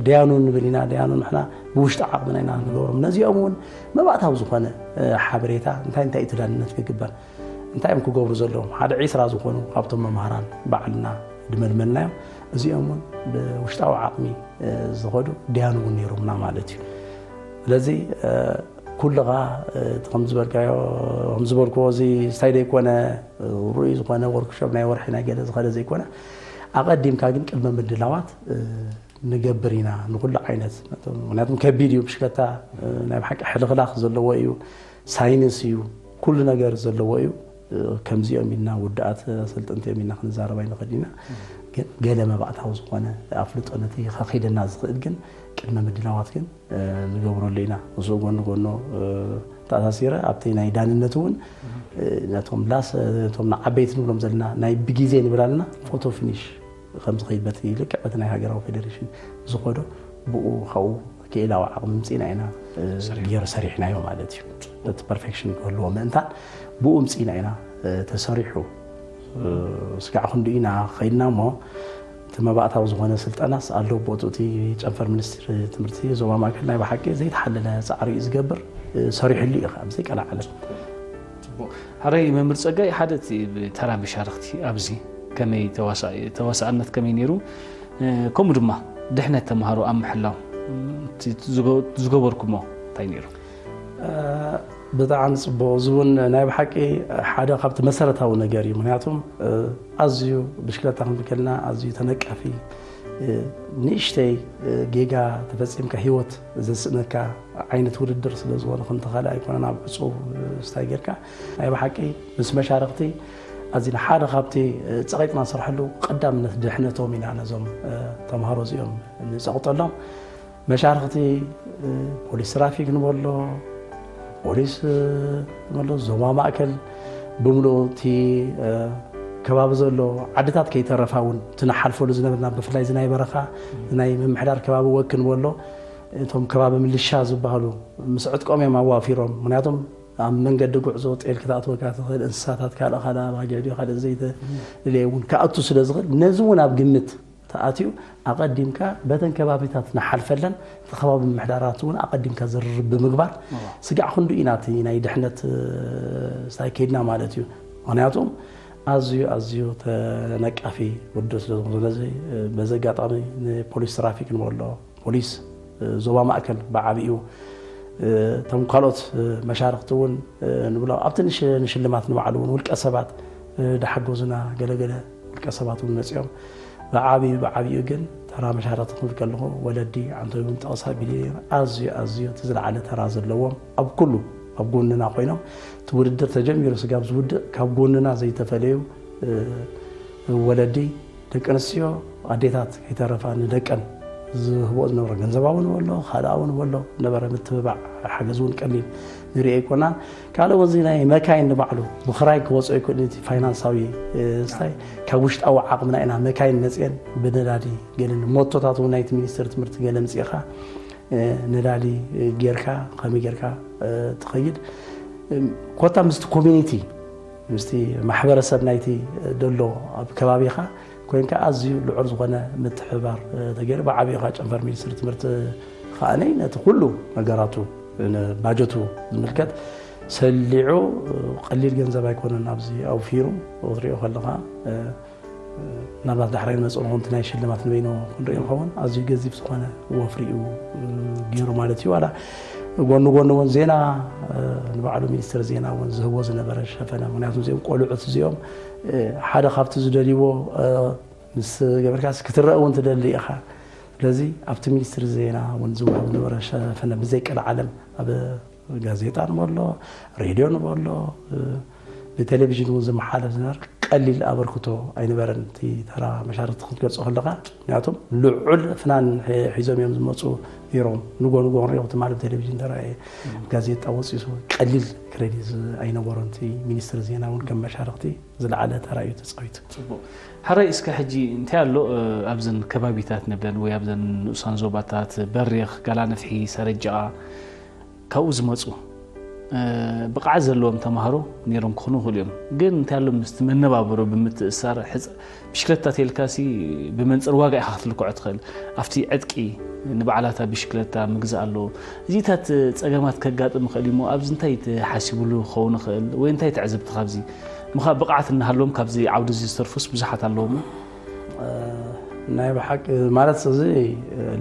ደያኑ ንብል ኢና። ደያኑ ንሕና ብውሽጢ ዓቕምና ኢና ንገብሮም። ነዚኦም እውን መባእታዊ ዝኾነ ሓበሬታ እንታይ እንታይ እዩ ተዳልነት ክግበር እንታይ እዮም ክገብሩ ዘለዎም ሓደ ዒስራ ዝኾኑ ካብቶም መምሃራን ባዕልና ድመልመልናዮም እዚኦም እውን ብውሽጣዊ ዓቕሚ ዝኸዱ ደያኑ እውን ነይሮምና ማለት እዩ። ስለዚ ኩልኻ እቲ ከም ዝበልካዮ ከም ዝበልክዎ እዚ ስታይ ዘይኮነ ርኡይ ዝኾነ ወርክሾፕ ናይ ወርሒ ናይ ገለ ዝኸደ ዘይኮነ ኣቐዲምካ ግን ቅድመ ምድላዋት ንገብር ኢና ንኩሉ ዓይነት። ምክንያቱም ከቢድ እዩ ብሽክለታ፣ ናይ ብሓቂ ሕልኽላኽ ዘለዎ እዩ፣ ሳይንስ እዩ፣ ኩሉ ነገር ዘለዎ እዩ። ከምዚኦም ኢልና ውድኣት ኣሰልጠንቲ እዮም ኢልና ክንዛረብ ኣይንኽእል ኢና። ግን ገለ መባእታዊ ዝኾነ ኣፍልጦ ነቲ ከኺደና ዝኽእል ግን ቅድመ ምድላዋት ግን ንገብረሉ ኢና። ምስኡ ጎኒ ጎኖ ተኣሳሲረ ኣብቲ ናይ ዳንነት እውን ነቶም ላስ ነቶም ንዓበይቲ ንብሎም ዘለና ናይ ብግዜ ንብል ኣለና ፎቶ ፊኒሽ ከም ዝኸይድ በቲ ልክዕ በቲ ናይ ሃገራዊ ፌደሬሽን ዝኸዶ ብኡ ካብኡ ክኢላዊ ዓቕሚ ምፅኢና ኢና ገይሩ ሰሪሕናዮ ማለት እዩ። እቲ ፐርፌክሽን ክህልዎ ምእንታን ብኡ ምፅኢና ኢና ተሰሪሑ። ስጋዕ ክንዱ ኢና ከይድና እሞ እቲ መባእታዊ ዝኾነ ስልጠናስ ኣሎ ቦቱ እቲ ጨንፈር ሚኒስትሪ ትምህርቲ ዞባ ማእከል ናይ ብሓቂ ዘይተሓለለ ፃዕሪ እዩ ዝገብር። ሰሪሕሉ እዩ ካብ ዘይቀላዓለም። ሕራይ መምህር ፀጋይ ሓደ እቲ ተራ መሻርክቲ ኣብዚ ከመይ ተዋሳእነት ከመይ ነይሩ ከምኡ ድማ ድሕነት ተምሃሮ ኣብ ምሕላው ዝገበርኩሞ እንታይ ነይሩ? ብጣዕሚ ፅቡቅ። እዚ እውን ናይ ብሓቂ ሓደ ካብቲ መሰረታዊ ነገር እዩ። ምክንያቱም ኣዝዩ ብሽክለታ ክንብል ከለና ኣዝዩ ተነቃፊ ንእሽተይ ጌጋ ተፈፂምካ ሂወት ዘስእነካ ዓይነት ውድድር ስለ ዝኾነ ከምቲ ካልእ ኣይኮነን ኣብ ዕፁብ ስታይ ጌርካ ናይ ብሓቂ ምስ መሻርክቲ ኣዚና ሓደ ካብቲ ፀቂጥና ንሰርሐሉ ቀዳምነት ድሕነቶም ኢና ነዞም ተምሃሮ እዚኦም ንፀቕጠሎም። መሻርክቲ ፖሊስ ትራፊክ ንበሎ ፖሊስ ንበሎ ዞባ ማእከል ብምሉኡ እቲ ከባቢ ዘሎ ዓድታት ከይተረፋ እውን እቲ ንሓልፈሉ ዝነበርና ብፍላይ እዚ ናይ በረኻ ናይ ምምሕዳር ከባቢ ወክ ንበሎ እቶም ከባቢ ምልሻ ዝበሃሉ ምስ ዕጥቆም እዮም ኣዋፊሮም። ምክንያቱም ኣብ መንገዲ ጉዕዞ ጤል ክትኣትወካ ትኽእል እንስሳታት ካልእ ካልእ ኣባጊዕ ድዮ ካልእ ዘይተደለየ እውን ክኣቱ ስለ ዝኽእል ነዚ እውን ኣብ ግምት ተኣትዩ ኣቐዲምካ በተን ከባቢታት ንሓልፈለን እቲ ከባቢ ምምሕዳራት እውን ኣቐዲምካ ዝርርብ ብምግባር ስጋዕ ክንዱ ኢና እቲ ናይ ድሕነት ስታይ ከይድና ማለት እዩ። ምክንያቱም ኣዝዩ ኣዝዩ ተነቃፊ ውድብ ስለ ዝኾነ ስለዚ በዚ ኣጋጣሚ ንፖሊስ ትራፊክ ንበሎ ፖሊስ ዞባ ማእከል ብዓብኡ እቶም ካልኦት መሻርክቲ እውን ንብሎ ኣብቲ ንሽልማት ንባዕሉ እውን ውልቀ ሰባት ድሓገዙና ገለገለ ውልቀ ሰባት እውን መፂኦም ብዓብኡ ብዓብኡ ግን ተራ መሻርክቲ ክብል ከለኹ ወለዲ ዓንተቦም ጠቕሳ ቢለ ኣዝዩ ኣዝዩ እቲ ዝለዓለ ተራ ዘለዎም ኣብ ኩሉ ኣብ ጎንና ኮይኖም እቲ ውድድር ተጀሚሩ ስጋብ ዝውድእ ካብ ጎንና ዘይተፈለዩ ወለዲ ደቂ ኣንስትዮ ኣዴታት ከይተረፋ ንደቀን ዝህቦ ዝነበረ ገንዘባዊ ንበሎ ካልኣዊ ንበሎ ነበረ ምትብባዕ ሓገዝ እውን ቀሊል ንሪኦ ኣይኮናን። ካልእ ወዚ ናይ መካይን ንባዕሉ ብኽራይ ክወፅኦ ይክእል እቲ ፋይናንሳዊ ስታይ ካብ ውሽጣዊ ዓቕምና ኢና መካይን መፅአን ብነዳዲ ገለ ሞቶታት እውን ናይቲ ሚኒስትር ትምህርቲ ገለ ምፅኢኻ ነዳዲ ጌርካ ከመይ ጌርካ ትኸይድ ኮታ ምስቲ ኮሚኒቲ ምስቲ ማሕበረሰብ ናይቲ ደሎ ኣብ ከባቢኻ ኮይንካ ኣዝዩ ልዑል ዝኾነ ምትሕብባር ተገይሩ ብዓብዩ ካ ጨንፈር ሚኒስትሪ ትምህርቲ ከዓነይ ነቲ ኩሉ ነገራቱ ባጀቱ ዝምልከት ሰሊዑ ቀሊል ገንዘብ ኣይኮነን ኣብዚ ኣውፊሩ ክትሪኦ ከለኻ ምናልባት ዳሕራይ ንመፅኡ ንኹን ናይ ሽልማት ንበይኑ ክንሪኦ ንኸውን ኣዝዩ ገዚፍ ዝኾነ ወፍሪ እዩ ገይሩ ማለት እዩ ዋላ ጎኒ ጎኒ እውን ዜና ንባዕሉ ሚኒስትር ዜና እውን ዝህቦ ዝነበረ ሸፈነ ምክንያቱ እዚኦም ቆልዑት እዚኦም ሓደ ካብቲ ዝደልይዎ ምስ ገበርካ ክትረአ እውን ትደሊ ኢኻ ስለዚ ኣብቲ ሚኒስትሪ ዜና እውን ዝወሃብ ነበረ ሸፈነ ብዘይ ቀልዓለም ኣብ ጋዜጣ ንበሎ ሬድዮ ንበሎ ብቴሌቪዥን እውን ዝመሓለፍ ዝነበር ቀሊል ኣበርክቶ ኣይነበረን እቲ ተራ መሻርክቲ ክትገልፆ ከለካ ምክንያቱም ልዑል ፍናን ሒዞም እዮም ዝመፁ ነይሮም ንጎ ንጎ ክንሪኦ ትማሊ ብቴሌቪዥን ተራእየ ጋዜጣ ወፂሱ ቀሊል ክሬዲት ኣይነበሮን እቲ ሚኒስትሪ ዜና እውን ከም መሻርክቲ ዝለዓለ ተራ እዩ ተፃዊቱ። ፅቡቅ። ሕራይ እስከ ሕጂ እንታይ ኣሎ ኣብዘን ከባቢታት ንብለን ወይ ኣብዘን ንኡሳን ዞባታት በሪኽ፣ ጋላነፍሒ፣ ሰረጃኣ ካብኡ ዝመፁ ብቕዓት ዘለዎም ተምሃሮ ነይሮም ክኾኑ ይኽእሉ እዮም። ግን እንታይ ኣሎ ምስቲ መነባብሮ ብምትእስሳር ብሽክለታ ተልካሲ ብመንፅር ዋጋ ኢኻ ክትልክዖ ትኽእል። ኣብቲ ዕጥቂ ንባዕላታ ብሽክለታ ምግዛእ ኣለዎ። እዚታት ፀገማት ከጋጥም ይኽእል እዩ እሞ ኣብዚ እንታይ ተሓሲቡሉ ክኸውን ይኽእል ወይ እንታይ ትዕዝብቲ ካብዚ ምኻ ብቕዓት እናሃለዎም ካብዚ ዓውዲ እዚ ዝተርፉስ ብዙሓት ኣለዎም። ናይ ብሓቂ ማለት እዚ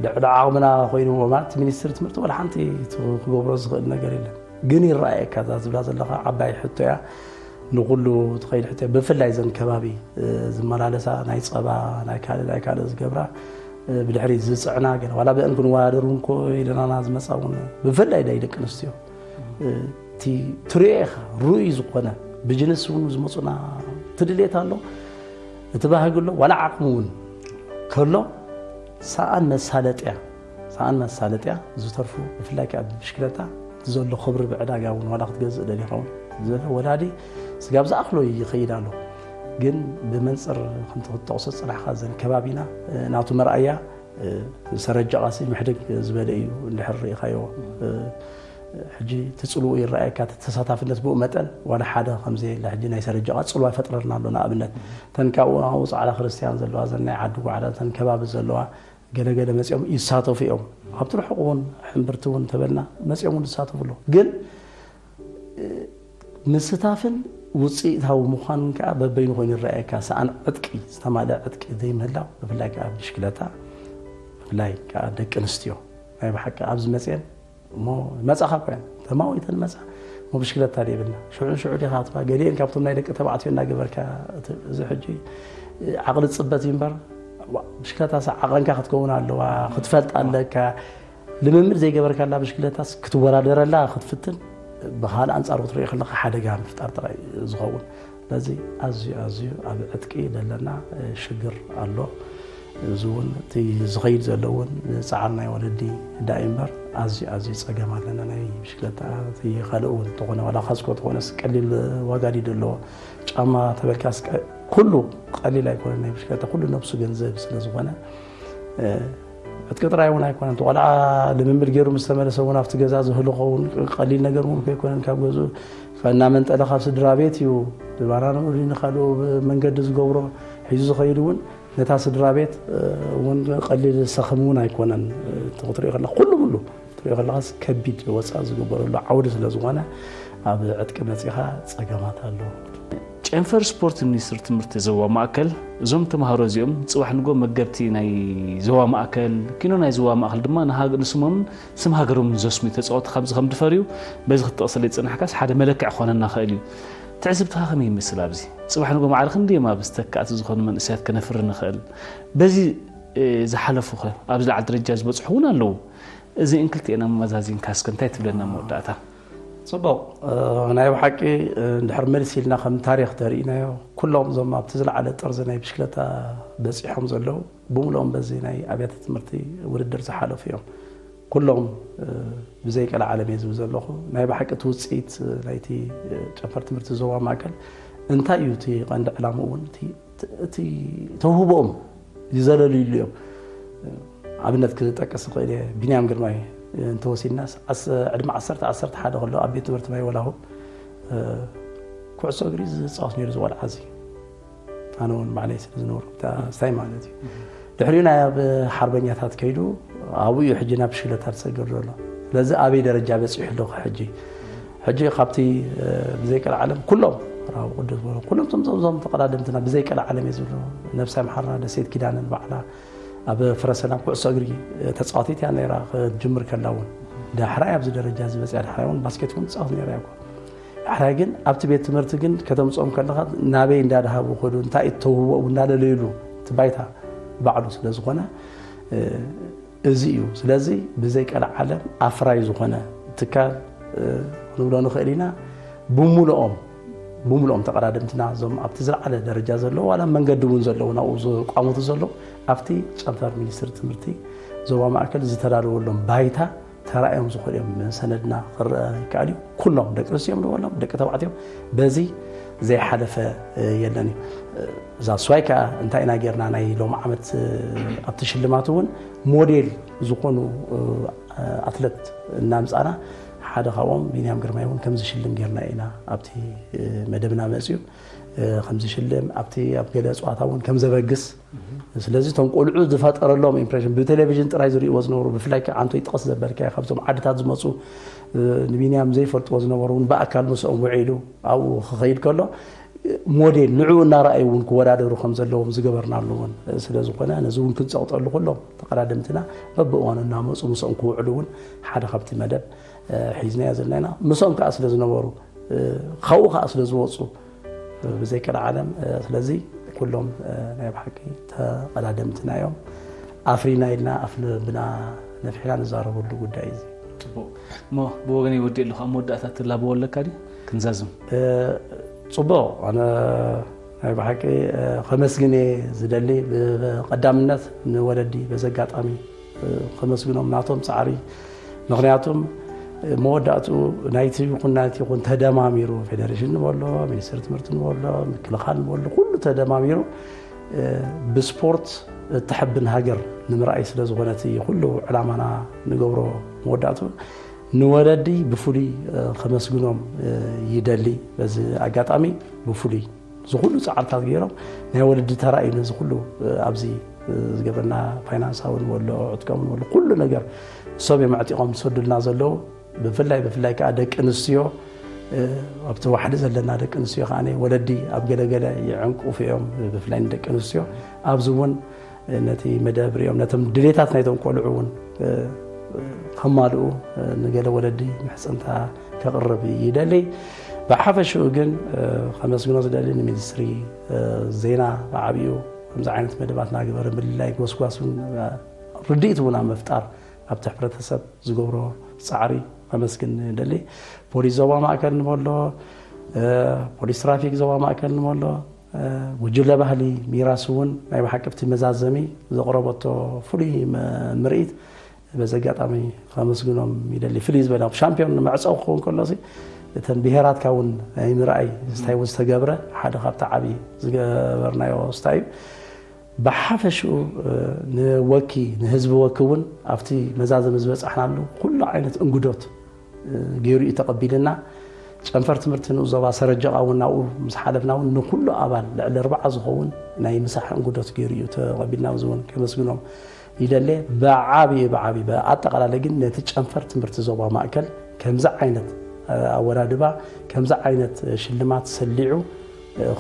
ልዕሊ ዓቕምና ኮይንዎ ማለት ሚኒስትሪ ትምህርቲ ወላ ሓንቲ ክገብሮ ዝኽእል ነገር የለን። ግን ይረኣየካ እዛ ዝብላ ዘለኻ ዓባይ ሕቶ እያ። ንኹሉ ትኸይድ ሕቶ እያ። ብፍላይ ዘን ከባቢ ዝመላለሳ ናይ ፀባ ናይ ካልእ ናይ ካልእ ዝገብራ ብድሕሪት ዝፅዕና ገለ ዋላ ብአን ክንወዳደር እውን ኮ ኢለናና ዝመፃ እውን ብፍላይ ናይ ደቂ ኣንስትዮ እቲ ትሪኦ ኢኻ ርኡይ ዝኾነ ብጅነስ እውን ዝመፁና ትድሌት ኣሎ እቲ ባህጊ ኣሎ ዋላ ዓቕሚ እውን ከሎ ሰኣን መሳለጥያ ሰኣን መሳለጥያ ዝተርፉ ብፍላይ ከዓ ብሽክለታ እቲ ዘሎ ክብሪ ብዕዳጋ እውን ዋላ ክትገዝእ ደሊኻ እውን ዘሎ ወላዲ ስጋብ ዝኣኽሎ ይኸይድ ኣሎ ግን ብመንፅር ከምቲ ክትጠቕሶ ፅናሕካ ዘን ከባቢና ናቱ መርኣያ ሰረጃ ቃሲ ምሕደግ ዝበለ እዩ እንድሕር ርኢኻዮ ሕጂ ትፅልኡ ይረኣየካ ተሳታፍነት ብኡ መጠን ዋላ ሓደ ከምዘየለ ሕጂ ናይ ሰረጃ ቃሲ ፅልዋ ይፈጥረልና ኣሎ ንኣብነት ተን ካብኡ ናብኡ ፃዕዳ ክርስትያን ዘለዋ ዘን ናይ ዓዲ ጓዕዳ ተን ከባቢ ዘለዋ ገለገለ መፅኦም ይሳተፉ እዮም ኣብቲ ርሑቕ እውን ሕምብርቲ እውን ተበልና መፅኦም እውን ዝሳተፉ ኣለዉ ግን ምስታፍን ውፅኢታዊ ምዃኑን ከዓ በበይኑ ኮይኑ ይረኣየካ ሰኣን ዕጥቂ ዝተማልአ ዕጥቂ ዘይምህላው ብፍላይ ከዓ ብሽክለታ ብፍላይ ከዓ ደቂ ኣንስትዮ ናይ ብሓቂ ኣብዚ መፅአን እሞ መፃኻ እኮ እየን ተማዊተን መፃ እሞ ብሽክለታ ደይብልና ሽዑን ሽዑ ዲኻ ትባ ገሊአን ካብቶም ናይ ደቂ ተባዕትዮ እናገበርካ እዚ ሕጂ ዓቕሊ ፅበት እዩ እምበር ብሽክለታ ዓቐንካ ክትከውን ኣለዋ ክትፈልጥ ኣለካ ልምምድ ዘይገበርካላ ብሽክለታስ ክትወዳደረላ ክትፍትን ብካልእ ኣንፃር ክትሪኦ ከለካ ሓደጋ ምፍጣር ጥራይ ዝኸውን ስለዚ ኣዝዩ ኣዝዩ ኣብ ዕጥቂ ዘለና ሽግር ኣሎ እዚ እውን እቲ ዝኸይድ ዘሎ እውን ፃዕሪ ናይ ወለዲ ዳኢ እምበር ኣዝዩ ኣዝዩ ፀገም ኣለና ናይ ብሽክለታ እቲ ካልእ እውን ተኾነ ዋላ ካስኮ ተኾነስ ቀሊል ዋጋ ድዩ ዘለዎ ጫማ ተበልካስ ኩሉ ቀሊል ኣይኮነን ናይ ብሽክለታ ኩሉ ነብሱ ገንዘብ ስለ ዝኾነ ዕጥቂ ጥራይ እውን ኣይኮነን እቲ ቆልዓ ልምምድ ገይሩ ምስ ተመለሰ እውን ኣብቲ ገዛ ዝህልኾ እውን ቀሊል ነገር እውን ከይኮነን ካብ ገዝኡ እናመንጠለ ካብ ስድራ ቤት እዩ ዝባናንኡ ንካልኡ መንገዲ ዝገብሮ ሒዙ ዝኸይድ እውን ነታ ስድራ ቤት እውን ቀሊል ሰኽም እውን ኣይኮነን ክትሪኦ ከለካ ኩሉ ሙሉ ክትሪኦ ከለካስ ከቢድ ወፃእ ዝግበረሉ ዓውዲ ስለ ዝኾነ ኣብ ዕጥቂ መፂኻ ፀገማት ኣሎ ጨንፈር ስፖርት ሚኒስትሪ ትምህርቲ ዞባ ማእከል እዞም ተምሃሮ እዚኦም ፅባሕ ንጎ መገብቲ ናይ ዞባ ማእከል ኪኖ ናይ ዞባ ማእከል ድማ ንስሞምን ስም ሃገሮምን ዘስምዩ ተፃወቲ ካብዚ ከም ድፈርዩ በዚ ክትጠቕሰለይ ዝፅናሕካስ ሓደ መለክዕ ክኾነና ክእል እዩ። ትዕዝብትኻ ከመይ ይመስል ኣብዚ? ፅባሕ ንጎ ማዕረ ክንደዮም ኣብ ዝተካእቲ ዝኾኑ መንእሰያት ከነፍሪ ንኽእል? በዚ ዝሓለፉኸ ኣብዚ ላዕሊ ደረጃ ዝበፅሑ እውን ኣለዉ። እዚእን ክልቲኤን ኣመዛዚንካ እስከ እንታይ ትብለና መወዳእታ? ፅቡቕ ናይ ብሓቂ እንድሕር መልሲ ኢልና ከም ታሪክ ተርኢናዮ ኩሎም እዞም ኣብቲ ዝለዓለ ጥርዚ ናይ ብሽክለታ በፂሖም ዘለዉ ብምልኦም በዚ ናይ ኣብያተ ትምህርቲ ውድድር ዝሓለፉ እዮም ኩሎም ብዘይ ቀልዓለም እየ ዝብል ዘለኹ ናይ ብሓቂ እቲ ውፅኢት ናይቲ ጨንፈር ትምህርቲ ዞባ ማእከል እንታይ እዩ እቲ ቀንዲ ዕላምኡ እውን እቲ ተውህቦኦም ይዘለልሉ እዮም ኣብነት ክጠቅስ ክእል እየ ቢንያም ግርማይ እንተወሲድና ዕድመ ዓሰርተ ዓሰርተ ሓደ ከሎ ኣብ ቤት ትምህርቲ ማይ ወላሁ ኩዕሶ እግሪ ዝፃወት ነይሩ ዝቆልዓ እዚ ኣነ እውን ባዕለይ ስለ ዝነበርኩ ስታይ ማለት እዩ ድሕሪኡ ናይ ኣብ ሓርበኛታት ከይዱ ኣብኡ እዩ ሕጂ ናብ ሽለታ ዝሰግር ዘሎ ስለዚ ኣበይ ደረጃ በፂሑ ኣለኹ ሕጂ ሕጂ ካብቲ ብዘይቀልዓለም ኩሎም ራብ ቅዱስ በሎ ኩሎም ቶም ዞም ተቀዳደምትና ብዘይቀልዓለም እየ ዝብሉ ነብሳይ መሓራ ደሴት ኪዳንን ባዕላ ኣብ ፍረሰላም ኩዕሶ እግሪ ተፃዋቲት እያ ነራ ክትጅምር ከላ እውን ዳሕራይ ኣብዚ ደረጃ ዝበፅያ ዳሕራይ እውን ባስኬት እውን ትፃወት ነራ እኮ ዳሕራይ ግን ኣብቲ ቤት ትምህርቲ ግን ከተምፅኦም ከለካ ናበይ እንዳድሃቡ ከዱ እንታይ እተውህቦ እናለለይሉ እቲ ባይታ ባዕሉ ስለ ዝኾነ እዚ እዩ ስለዚ ብዘይ ቀልዓለም ኣፍራይ ዝኾነ ትካል ክንብሎ ንኽእል ኢና ብሙሉኦም ብሙሉኦም ተቐዳደምትና እዞም ኣብቲ ዝለዓለ ደረጃ ዘለዉ ዋላ መንገዲ እውን ዘለዉ ናብኡ ዝቋሙቱ ዘለዉ ኣብቲ ጨንፈር ሚኒስትሪ ትምህርቲ ዞባ ማእከል ዝተዳለወሎም ባይታ ተራእዮም ዝኽእሉ እዮም ሰነድና ክረአ ይከኣል እዩ ኩሎም ደቂ ኣንስትዮም ንበሎም ደቂ ተባዕትዮም በዚ ዘይሓለፈ የለን እዩ እዛ ስዋይ ከዓ እንታይ ኢና ጌርና ናይ ሎም ዓመት ኣብቲ ሽልማት እውን ሞዴል ዝኾኑ ኣትለት እናምፃና ሓደ ካብኦም ቢንያም ግርማይ እውን ከምዝሽልም ጌርና ኢና ኣብቲ መደብና መፅዩ ከምዝሽልም ኣብቲ ኣብ ገለ እፅዋታ እውን ከምዘበግስ ስለዚ እቶም ቆልዑ ዝፈጠረሎም ኢምፕሬሽን ብቴሌቪዥን ጥራይ ዝርእይዎ ዝነበሩ ብፍላይ ከዓ ኣንቶ ይጥቀስ ዘበልካ ካብዞም ዓድታት ዝመፁ ንቢንያም ዘይፈልጥዎ ዝነበሩ እውን ብኣካል ምስኦም ውዒሉ ኣብኡ ክኸይድ ከሎ ሞዴል ንዕኡ እናረኣዩ እውን ክወዳደሩ ከም ዘለዎም ዝገበርናሉ እውን ስለ ዝኾነ ነዚ እውን ክንፀቕጠሉ ኩሎም ተቐዳደምትና በብእዋኑ እናመፁ ምስኦም ክውዕሉ እውን ሓደ ካብቲ መደብ ሒዝናዮ ዘለና ኢና። ምስኦም ከዓ ስለ ዝነበሩ፣ ካብኡ ከዓ ስለ ዝወፁ ብዘይቀልዓለም፣ ስለዚ ኩሎም ናይ ብሓቂ ተቐዳደምትና እዮም። ኣፍሪና ኢልና ኣፍ ልብና ነፊሕና ንዛረበሉ ጉዳይ እዚ። ጽቡቕ። እሞ ብወገነይ ወዲእ ኣለኹ። ኣብ መወዳእታ ትላበዎ ኣለካ ድዩ? ክንዛዝም። ጽቡቕ። ኣነ ናይ ብሓቂ ከመስግን እየ ዝደሊ። ብቐዳምነት ንወለዲ በዚ ኣጋጣሚ ከመስግኖም ናቶም ጻዕሪ። ምኽንያቱም መወዳእትኡ ናይቲ ይኹን ናይቲ ይኹን ተደማሚሩ፣ ፌደሬሽን ንበሎ፣ ሚኒስትሪ ትምህርቲ ንበሎ፣ ምክልኻል ንበሎ፣ ኩሉ ተደማሚሩ ብስፖርት እትሕብን ሃገር ንምርኣይ ስለ ዝኾነ እቲ ኩሉ ዕላማና ንገብሮ መወዳእትኡ ንወለዲ ብፍሉይ ከመስግኖም ይደሊ። በዚ ኣጋጣሚ ብፍሉይ እዚ ኩሉ ጻዕርታት ገይሮም ናይ ወለዲ ተራ እዩ ነዚ ኩሉ ኣብዚ ዝገብረና ፋይናንሳዊ ንበሎ ዕጥቀም ንበሎ ኩሉ ነገር ሰብ እዮም ኣዕጢቖም ዝሰዱልና ዘለዉ። ብፍላይ ብፍላይ ከዓ ደቂ ኣንስትዮ ኣብቲ ዋሕዲ ዘለና ደቂ ኣንስትዮ ከዓ ወለዲ ኣብ ገለገለ ይዕንቁፍ እዮም። ብፍላይ ንደቂ ኣንስትዮ ኣብዚ እውን ነቲ መደብ ሪኦም ነቶም ድሌታት ናይቶም ቆልዑ እውን ከማልኡ ንገለ ወለዲ ምሕፅንታ ከቕርብ ይደሊ። ብሓፈሽኡ ግን ከመስግኖ ዝደሊ ንሚኒስትሪ ዜና ብዓብዩ ከምዚ ዓይነት መደባት ናገበረ ምልላይ ጎስጓስን ርድኢት እውን ኣብ ምፍጣር ኣብቲ ሕብረተሰብ ዝገብሮ ፃዕሪ ከመስግን ደሊ። ፖሊስ ዞባ ማእከል ንበሎ፣ ፖሊስ ትራፊክ ዞባ ማእከል ንበሎ፣ ጉጅለ ባህሊ ሚራስ እውን ናይ ብሓቂ ኣብቲ መዛዘሚ ዘቕረበቶ ፍሉይ ምርኢት በዚ ኣጋጣሚ ከመስግኖም ይደሊ። ፍልይ ዝበለ ሻምፒዮን መዕፀዊ ክኸውን ከሎ እተን ብሄራትካ እውን ናይ ምርኣይ ስታይ እውን ዝተገብረ ሓደ ካብቲ ዓብዪ ዝገበርናዮ ስታይ እዩ። ብሓፈሽኡ ንወኪ ንህዝቢ ወኪ እውን ኣብቲ መዛዘሚ ዝበፃሕናሉ ኩሉ ዓይነት እንጉዶት ገይሩ እዩ ተቐቢልና። ጨንፈር ትምህርቲ ንኡስ ዞባ ሰረጀቓ እውን ናብኡ ምስ ሓለፍና እውን ንኩሉ ኣባል ልዕሊ ኣርባዓ ዝኸውን ናይ ምሳሕ እንጉዶት ገይሩ እዩ ተቐቢልና። እዚ እውን ከመስግኖም ይደለ። ብዓብዪ ብዓብዪ ብኣጠቓላለ ግን ነቲ ጨንፈር ትምህርቲ ዞባ ማእከል ከምዚ ዓይነት ኣወዳድባ ከምዚ ዓይነት ሽልማት ሰሊዑ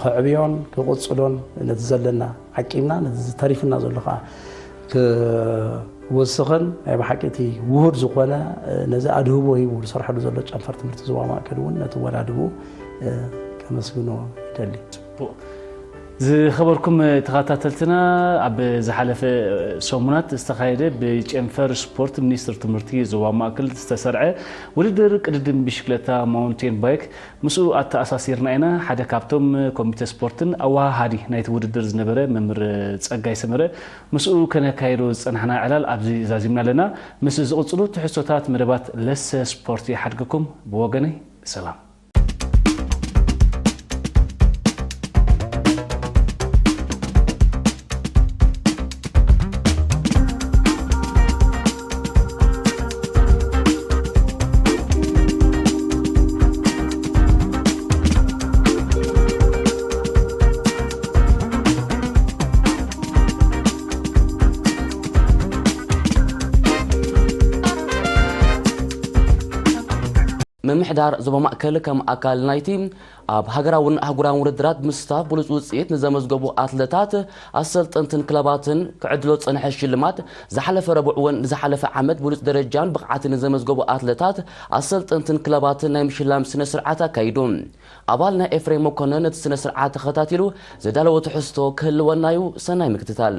ከዕብዮን ክቕፅሎን ነቲ ዘለና ዓቂብና ነቲ ተሪፍና ዘሎ ከዓ ክወስኽን ናይ ብሓቂ እቲ ውሁድ ዝኾነ ነዚ ኣድህቦ ሂቡ ዝሰርሐሉ ዘሎ ጨንፈር ትምህርቲ ዞባ ማእከል እውን ነቲ ወዳድቡ ከመስግኖ ይደሊ። ዝኸበርኩም ተኸታተልትና ኣብ ዝሓለፈ ሰሙናት ዝተኻየደ ብጨንፈር ስፖርት ሚኒስትር ትምህርቲ ዞባ ማእከል ዝተሰርዐ ውድድር ቅድድም ብሽክለታ ማውንቴን ባይክ ምስኡ ኣተኣሳሲርና ኢና። ሓደ ካብቶም ኮሚተ ስፖርትን ኣወሃሃዲ ናይቲ ውድድር ዝነበረ መምህር ጸጋይ ሰመረ ምስኡ ከነካይዶ ዝጸናሕና ዕላል ኣብዚ ዛዚምና ኣለና። ምስ ዝቕጽሉ ትሕዝቶታት መደባት ለሰ ስፖርት ይሓድገኩም። ብወገነይ ሰላም። ምምሕዳር ዞባ ማእከል ከም ኣካል ናይቲ ኣብ ሃገራውን ኣህጉራውን ውድድራት ብምስታፍ ብሉጽ ውጽኢት ንዘመዝገቡ ኣትለታት፣ ኣሰልጠንትን ክለባትን ክዕድሎ ዝጸንሐ ሽልማት ዝሓለፈ ረቡዕ እውን ንዝሓለፈ ዓመት ብሉጽ ደረጃን ብቕዓትን ንዘመዝገቡ ኣትለታት፣ ኣሰልጠንትን ክለባትን ናይ ምሽላም ስነ ስርዓት ኣካይዱ። ኣባልና ኤፍሬም መኮነን ነቲ ስነ ስርዓት ተኸታቲሉ ዘዳለዎ ትሕዝቶ ክህልወና እዩ። ሰናይ ምክትታል።